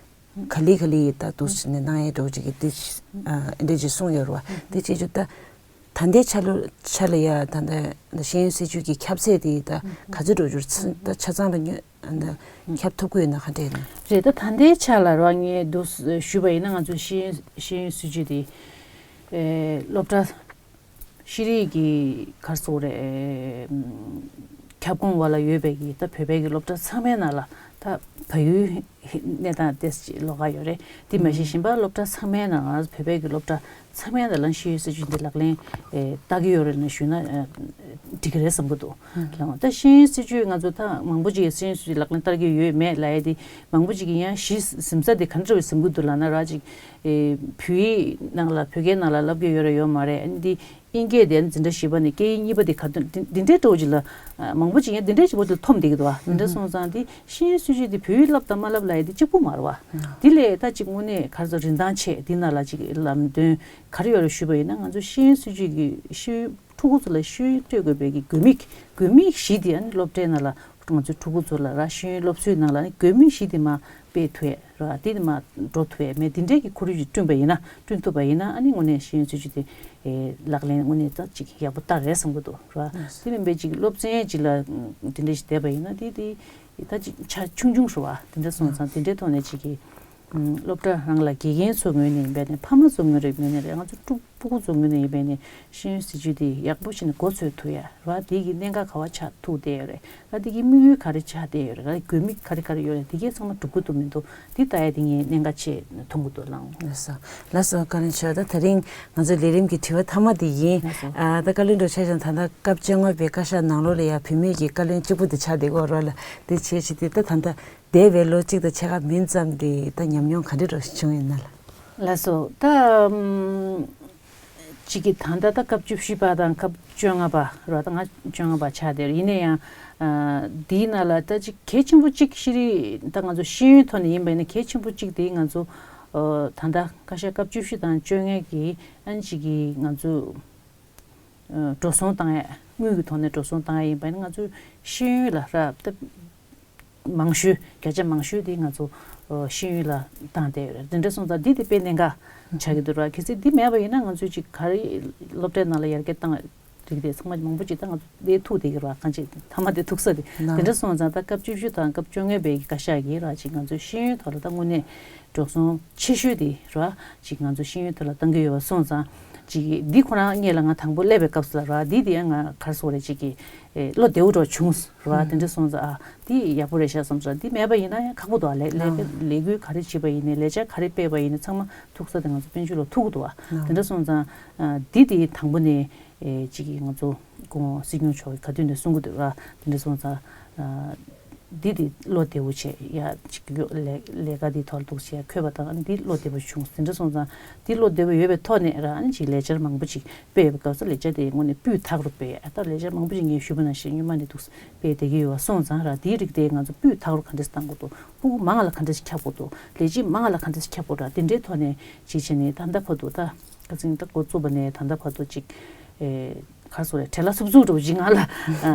ག་ལེ་ག་ལེ་ཡི་ད་དུ་ནས་གནང་ཡས་འགྲོ་ཅིག་གི་འདི་ཨ་འདི་ཅིག་གསུངས་ཡོད་རེད་བ། འདི་བྱེད་རྒྱུ་ད། ད་ལྟའི་ཆ་ལུ་ཆ་ལ་ཡ་ད་ལྟ་ཤེས་ཡོན་སྲིད་བྱུས་ཀྱི་ཁྱབ་ཚད་དེ་ད་ག་ཚོད་འགྲོ་རྒྱུར་ཚ་ད་ཆ་ཚང་ལ་ཉོ་ད་ཁྱབ་ཐུབ་ཀྱི་ཡོད་ན་ག་འདྲས་ཡིན་ན། རེད། ད་ད་ལྟའི་ཆ་ལ་ར་ངས་འདུག་ཞུས་པ་ཡིན་ན་ང་ཚོའི་ཤེས་ཡོན་ཤེས་ཡོན་སྲིད་བྱུས་དེ་ཨེ་སློབ་གྲྭ་ཤེས་རིག་གི་ག་རེ་ཟེར་དགོས་རེད། ཁྱབ་ཁོངས་བར་ལ་ཡོད་པའི་གི་ད་བོད་པའི་གི་སློབ་གྲྭ་ཚང་མའི་ནང་ལ་ད་བལ་ཡུལ་གནས་སྟངས་ཏོག་ཙམ་ལོགས་ཀ་ཡོད་རེད། དེ་མ་གཞི་གཞན་པ་སློབ་གྲྭ་ཚང་མའི་ནང་ང་བོད་པའི་གི་སློབ་གྲྭ་ཚང་མའི་ནང་ལ་ཤེས་ཡོན་སྲིད་བྱུས་འདི་ལག་ལེན་ཨེ་བསྟར་གྱི་ཡོད་རེད་ལབ་ཞུས་ན་ཨེ་འགྲིག་གི་རེད་བསམ་གྱི་འདུག་ལགས། ད་ཤེས་ཡོན་སྲིད་བྱུས་ང་ཚོ་ད་མང་པོ་ཅིག་གིས་ཤེས་ཡོན་སྲིད་བྱུས་ལག་ལེན་བསྟར་གྱི་ཡོད་མེད་ལབ་ཡ་དེ་མང་པོ་ཅིག་གིས་ཡང་གཞི་འཛིན་ས་དེ་ག་འདྲ་བའི་ཟིན་གྱི་འདུག་ལབ་ན་ར་ཅིག་ཨེ་བོད་ཡིག་ནང་ལ་བོད་སྐད་ནང་ལ་བསླབ་ཀྱི་ཡོད་རེད་ཡོད་མ་རེད། ཨ་ནི་འདི་ དབྱིན་སྐད་དེ་འཛིན་གྲྭ་བཞི་པ་ནས་སྐད་ཡིག་གཉིས་པ་དེ་ག་དོན་འདི་འདི་འདྲའི་འདྲ་བོ་ཅིག་ལ་ཨ་མང་པོ་ཅིག་ཡང་འདི་འདྲའི་ཅིག་པོ་དེ་འཐོམ་བསྡད་ཀྱི་འདུག་བ། འདི་འདྲ་སོང་ཙང་དེ་ཤེས་ཡོན་སྲིད་བྱུས་དེ་བོད་ཡིག་བསླབ་དང་མ་བསླབ་ལབ་ཡ་དེ་གཅིག་པུ་མ་རེད་བ། དེ་ལས་ད་ཅིག་དངོས་གནས་ག་རེ་ཟེར་རིན་ཐང་ཆེ་འདི་ནང་ལ་ཅིག་ལམ་སྟོན་ག་རེ་ཡོད་རེད་ཞུས་པ་ཡིན་ན། ང་ཚོ་ཤེས་ཡོན་སྲིད་བྱུས་ཀྱི་ཤེས་ཡོན་ཕྲུ་གུ་ཚོ་ལ་ཤེས་ཡོན་སྤྲོད་དགོས་པའི་གི་དགོས་དམིགས་དགོས་དམིགས་གཞི་དེ་ཨ་ནི་སློབ་གྲྭའི་ནང་ལ་ང་ཚོའི་ཕྲུ་གུ་ཚོ་ལ་ར་ཤེས་ཡོན་སློབ་གསོའི་ནང་ལ་ཨ་ནི་དགོས་དམིགས་གཞི་དེ་མར་སྤེལ་ཐུབ་ཡ་ར། དེ་དེ་མར་འགྲོ་ཐུབ་ཡ་མེད་དེ་འདྲའི་གི་ཁོར་ཡུག་ཅིག་བསྐྲུན་པ་ཡིན་ན་བསྐྲུན་ཐུབ་པ་ཡིན་ན་ཨ་ནི་དངོས་གནས་ཤེས་ཡོན་སྲིད་བྱུས་དེ་ཨེ་ལག་ལེན་དངོས་གནས་ད་ཅིག་ཡག་པོ་བསྟར་རེད་བསམ་གྱི་འདུག་ར། དེ་མིན་པའི་ཅིག་སློབ་ཚན་ཅིག་ལ་དེ་འདྲ་ཞིག་བསྡད་པ་ཡིན་ན་དེ་དེ་ད་ཅིག་ཆ་ཆུང་ཆུང་ཧྲུལ་བ་དེ་འདྲ་སོང་ཙང་དེ་འདྲའི་ཐོག་ནས་ཅིག་གི་སློབ་གྲྭ་རང་ལ་དགེ་རྒན་ཚོའི་ངོས་ནས་ཡིན་པས་ནས་ཕ་མ་ཚོའི་ངོས་ནས་ཡིན་པས་ནས་རེད། ང་ཚོ་ཕྲུ་ཕྲུ་གུ་ཚོའི་ངོས་ནས་ཡིན་པས་ནས་ཤེས་ཡོན་སྲིད་བྱུས་དེ་ཡག་པོ་བྱས་ནས་འགོ་ཚུགས་ཐུབ་ཡ་རེད་བ། དེ་གི་གནད་འགག་ག་བ་ཆགས་ཐུབ་བསྡད་ཡོད་རེད་བ། དེ་གི་དམིགས་ཡུལ་ག་རེ་ཆགས་བསྡད་ཡོད་རེད་བ། དགོས་དམིགས་ག་རེ་ག་རེ་ཡོད་རེད། དེ་གས་ཚང་མ་འགྲུབ་ཀྱི་འདུག་མི་འདུག་དེ་ལྟ་ཡ་དེ་ངས་གནད་འགག་ཆེ་མཐོང་གི་འདུག་ལགས། ལགས་སོ། ལགས་སོ། བཀའ་བློན་མཆོག་ད་དེ་རིང་ང་ཚོའི་ལས་རིམ་གྱི་དྲི་བ་མཐའ་མ་དེ་ཡིན། ལགས་སོ། ཨ་ད་བཀའ་བློན་མཆོག་ཆ་བཞག་ན་ད་ལྟ་སྐབས་བཅོ་ལྔ་པའི་བཀའ་ཤག་ནང་ལོགས་ལ་ཡ་བུད་མེད་ཀྱི་བཀའ་བློན་གཅིག་པུ་དེ་ཆགས་བསྡད་ཀྱི་ཡོད་རེད་བ་ལ། དེ་བྱས་བྱས་དེ་ད་ད་ལྟ་འདས་པའི་ལོ་གཅིག་དང་ཕྱེད་ཀ་མིན་ཙམ་དེ་ད་ཉམས་མྱོང་ག་འདྲ་འདྲ་ཞིག་བྱུང་ཡོད་ན་ལགས། ལགས་སོ། ད་ཨམ་གཅིག་གི་ད་ལྟ་ད་སྐབས་བཅུ་བཞི་པ་དང་སྐབས་བཅོ་ལྔ་པ་རེད་བ། ད་ང་བཅོ་ལྔ་པ་ཆགས་བསྡད་ཡོད་རེད། ཡིན་ན་ཡང་ཨ་འདིའི་ནང་ལ་ད་ཅིག་གལ་ཆེན་པོ་གཅིག་ཤེས་རིག་ད་ང་ཚོ་ཤེས་ཡོན་ཐོག་ནས་ཡིན་པ་ཡིན་ན་གལ་ཆེན་པོ་གཅིག་དེ་ང་ཚོ་ཨ་ད་ལྟ་བཀའ་ཤག་སྐབས་བཅུ་བཞི་དང་བཅོ་ལྔ་གི་ཨ་ནི་གཅིག་གི་ང་ཚོ་ཨ་འགྲོ་སོང་བཏང་ཡ། དངུལ་གྱི་ཐོག་ནས་འགྲོ་སོང་བཏང་ཡ་ཡིན་པ་ཡིན་ན་ང་ཚོ་ཤེས་ཡོན་ལ་ར་ད་མང་ཤོས་བརྒྱ་ཆ་མང་ཤོས་དེ་ང་ཚོ་ཨ་ཤེས་ཡོན་ལ་བཏང་བསྡད་ཡོད་རེད། དེ་འདྲ་སོང་ཙང་འདི་དེ་དཔེ་གནད་འགག་ཆགས་ཀྱི་འདུག་ར། གལ་སྲིད་འདི་མེད་པ་ཡིན་ན་ང་ཚོས་ཅིག་ག་རེ་སློབ་གྲྭའི་ནང་ལ་ཡར་རྒྱས་བཏང་རིགས་དེ་ཚང་མ་མང་པོ་ཅིག་ད་ང་ཚོ་དེ་ཐུག་བསྡད་ཀྱི་རེད་བ། གང་ཅི་མཐའ་མ་དེ་ཐུག་ས་དེ་དེ་འདྲ་སོང་ཙང་ད་སྐབས་བཅུ་བཞི་དང་སྐབས་བཅོ་ལྔ་པའི་བཀའ་ཤག་གིས་ར་ཅིག་ང་ཚོའི་ཤེས་ཡོན་ཐོག་ལ་ད་དངོས་གནས་འགྲོ་སོང་ཆེ་ཤོས་དེ་ར་ཅིག་ང་ཚོ་ཤེས་ཡོན་ཐོག་ལ་བཏང་གི་ཡོད་པ་སོང་ཙང་ཅིག་འདི་ཁོ་རང་སྔོན་ལ་ང་དང་པོ་སླེབས་པའི་སྐབས་སུ་ལ་ར་འདི་དེ་ཡང་ང་ག་རེ་ཟེར་དགོས་རེད། ཅིག་གི་ཨེ་བློ་བདེ་བོ་འདྲ་བྱུང་ར། དེ་འདྲ་སོང་ཙང་ཨ་འདི་ཡག་པོ་རེད་ཤག་བསམ་སོང་། འདི་མེད་པ་ཡིན་ན་ཡང་ཁག་པོ་འདུག་ཨ། ལས་ལས་ཀ་ལས་འགུལ་ག་རེ་བྱེད་པ་ཡིན་ནའི་ལས་འཆར་ག་རེ་སྤེལ་བ་ཡིན་ནའི་ཚང་མ་ཐུག་ས་དེ་ང་ཚོ་དཔལ་འབྱོར་ལ་ཐུག་གི་འདུག་ཨ། དེ་འདྲ་སོང་ཙང་ཨ་འདི་དེ་དང་པོ་ནས་ཨེ་ཅིག་གི་ང་ཚོ་སྐུ་ངོ་སྲིད་སྐྱོང་མཆོག་གིས་ག་དུས་ནས་གསུང་གི་འདུག་ར། དེ་འདྲ་སོང་ཙང་ཨ་འདི་དེ་བློ་བདེ་བོ་བྱས་ཡ་ཅིག་ཡོ་ལས་ལས་ཀ་འདི་ཐོག་ལ་འདུག་བྱས་འཁོད་པ་དང་འདི་བློ་བདེ་བོ་བྱུང་། དེ་འདྲ་སོང་ཙང་འདི་བློ་བདེ་བོ་ཡོད་པའི་ཐོག་ནས་ར་ཨ་ནི་ཅིག་ལས་འཆར་མང་པོ་ཅིག་སྤེལ་བའི་སྐབས་སུ་ལས་འཆར་དེ་དངོས་གནས་སྤུས་དག་རུ་སྤེལ་ཡ། ད་ལས་འཆར་མང་པོ་ཅིག་ངས་ཞུས་པ་ནང་བཞིན་སྔོན་མ་ནས་འདུག་སྤེལ་བསྡད་ཀྱི་ཡོད་པ་སོང་ཙང་ར་དེའི་རིགས་དེ་ང་ཚོ་སྤུས་དག་རུ་ག་འདྲས་བཏང་དགོས་འདུག་ཕྲུ་གུ་མང་ང་ལ་ག་འདྲས་ཁྱབ་དགོས་འདུག་ལས་བྱེད་མང་ང་ལ་ག་འདྲས་ཁྱབ་དགོས་ར། དེ་འདྲའི་ཐོག་ནས་ཅིག་བྱས་ནས་ད་ལྟ་བར་དུ་ད་ཁ་སང་ད་འགོ་བཙུགས་པ་ནས་ད་ལྟ་བར་དུ་ཅིག་ཨེ་ག་རེ་ཟེར་དགོས་རེད། བྲེལ་བ་འཚུབ་འཚུབ་འདྲ་བོ་ཅིག་ང་ལ་ཨ་ཨ་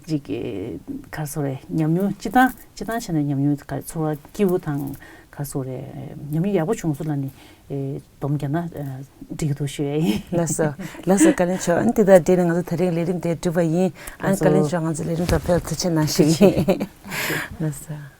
ཅིག་ག་རེ་ཟེར་དགོས་རེད། ཉམས་མྱོང་སྤྱི་བཏང་སྤྱི་བཏང་བྱས་ན་ཉམས་མྱོང་ག་ཚོར་བ་སྐྱིད་པོ་དང་ག་རེ་ཟེར་དགོས་རེད། ཉམས་མྱོང་ཡག་པོ་བྱུང་སོང་ལབ་ནས་ཨེ་སྡོམ་རྒྱག་ན་ཨ་འགྲིག་གི་འདུག་ཞུ་ཡ་ཡིན། ལགས་སོ། ལགས་སོ། བཀའ་བློན་མཆོག་ཨ་ནི་དེ་དང་འབྲེལ་ནས་ང་ཚོ་དེ་རིང་ལས་རིམ་དེ་གྲུབ་པ་ཡིན། ཨ་ནི་ལགས་སོ། བཀའ་བློན་མཆོག་ང་ཚོ་ལས་རིམ་དང་ཕེབས་ཐུགས་རྗེ་གནང་ཞུ་གི་ཡིན། ལགས་སོ།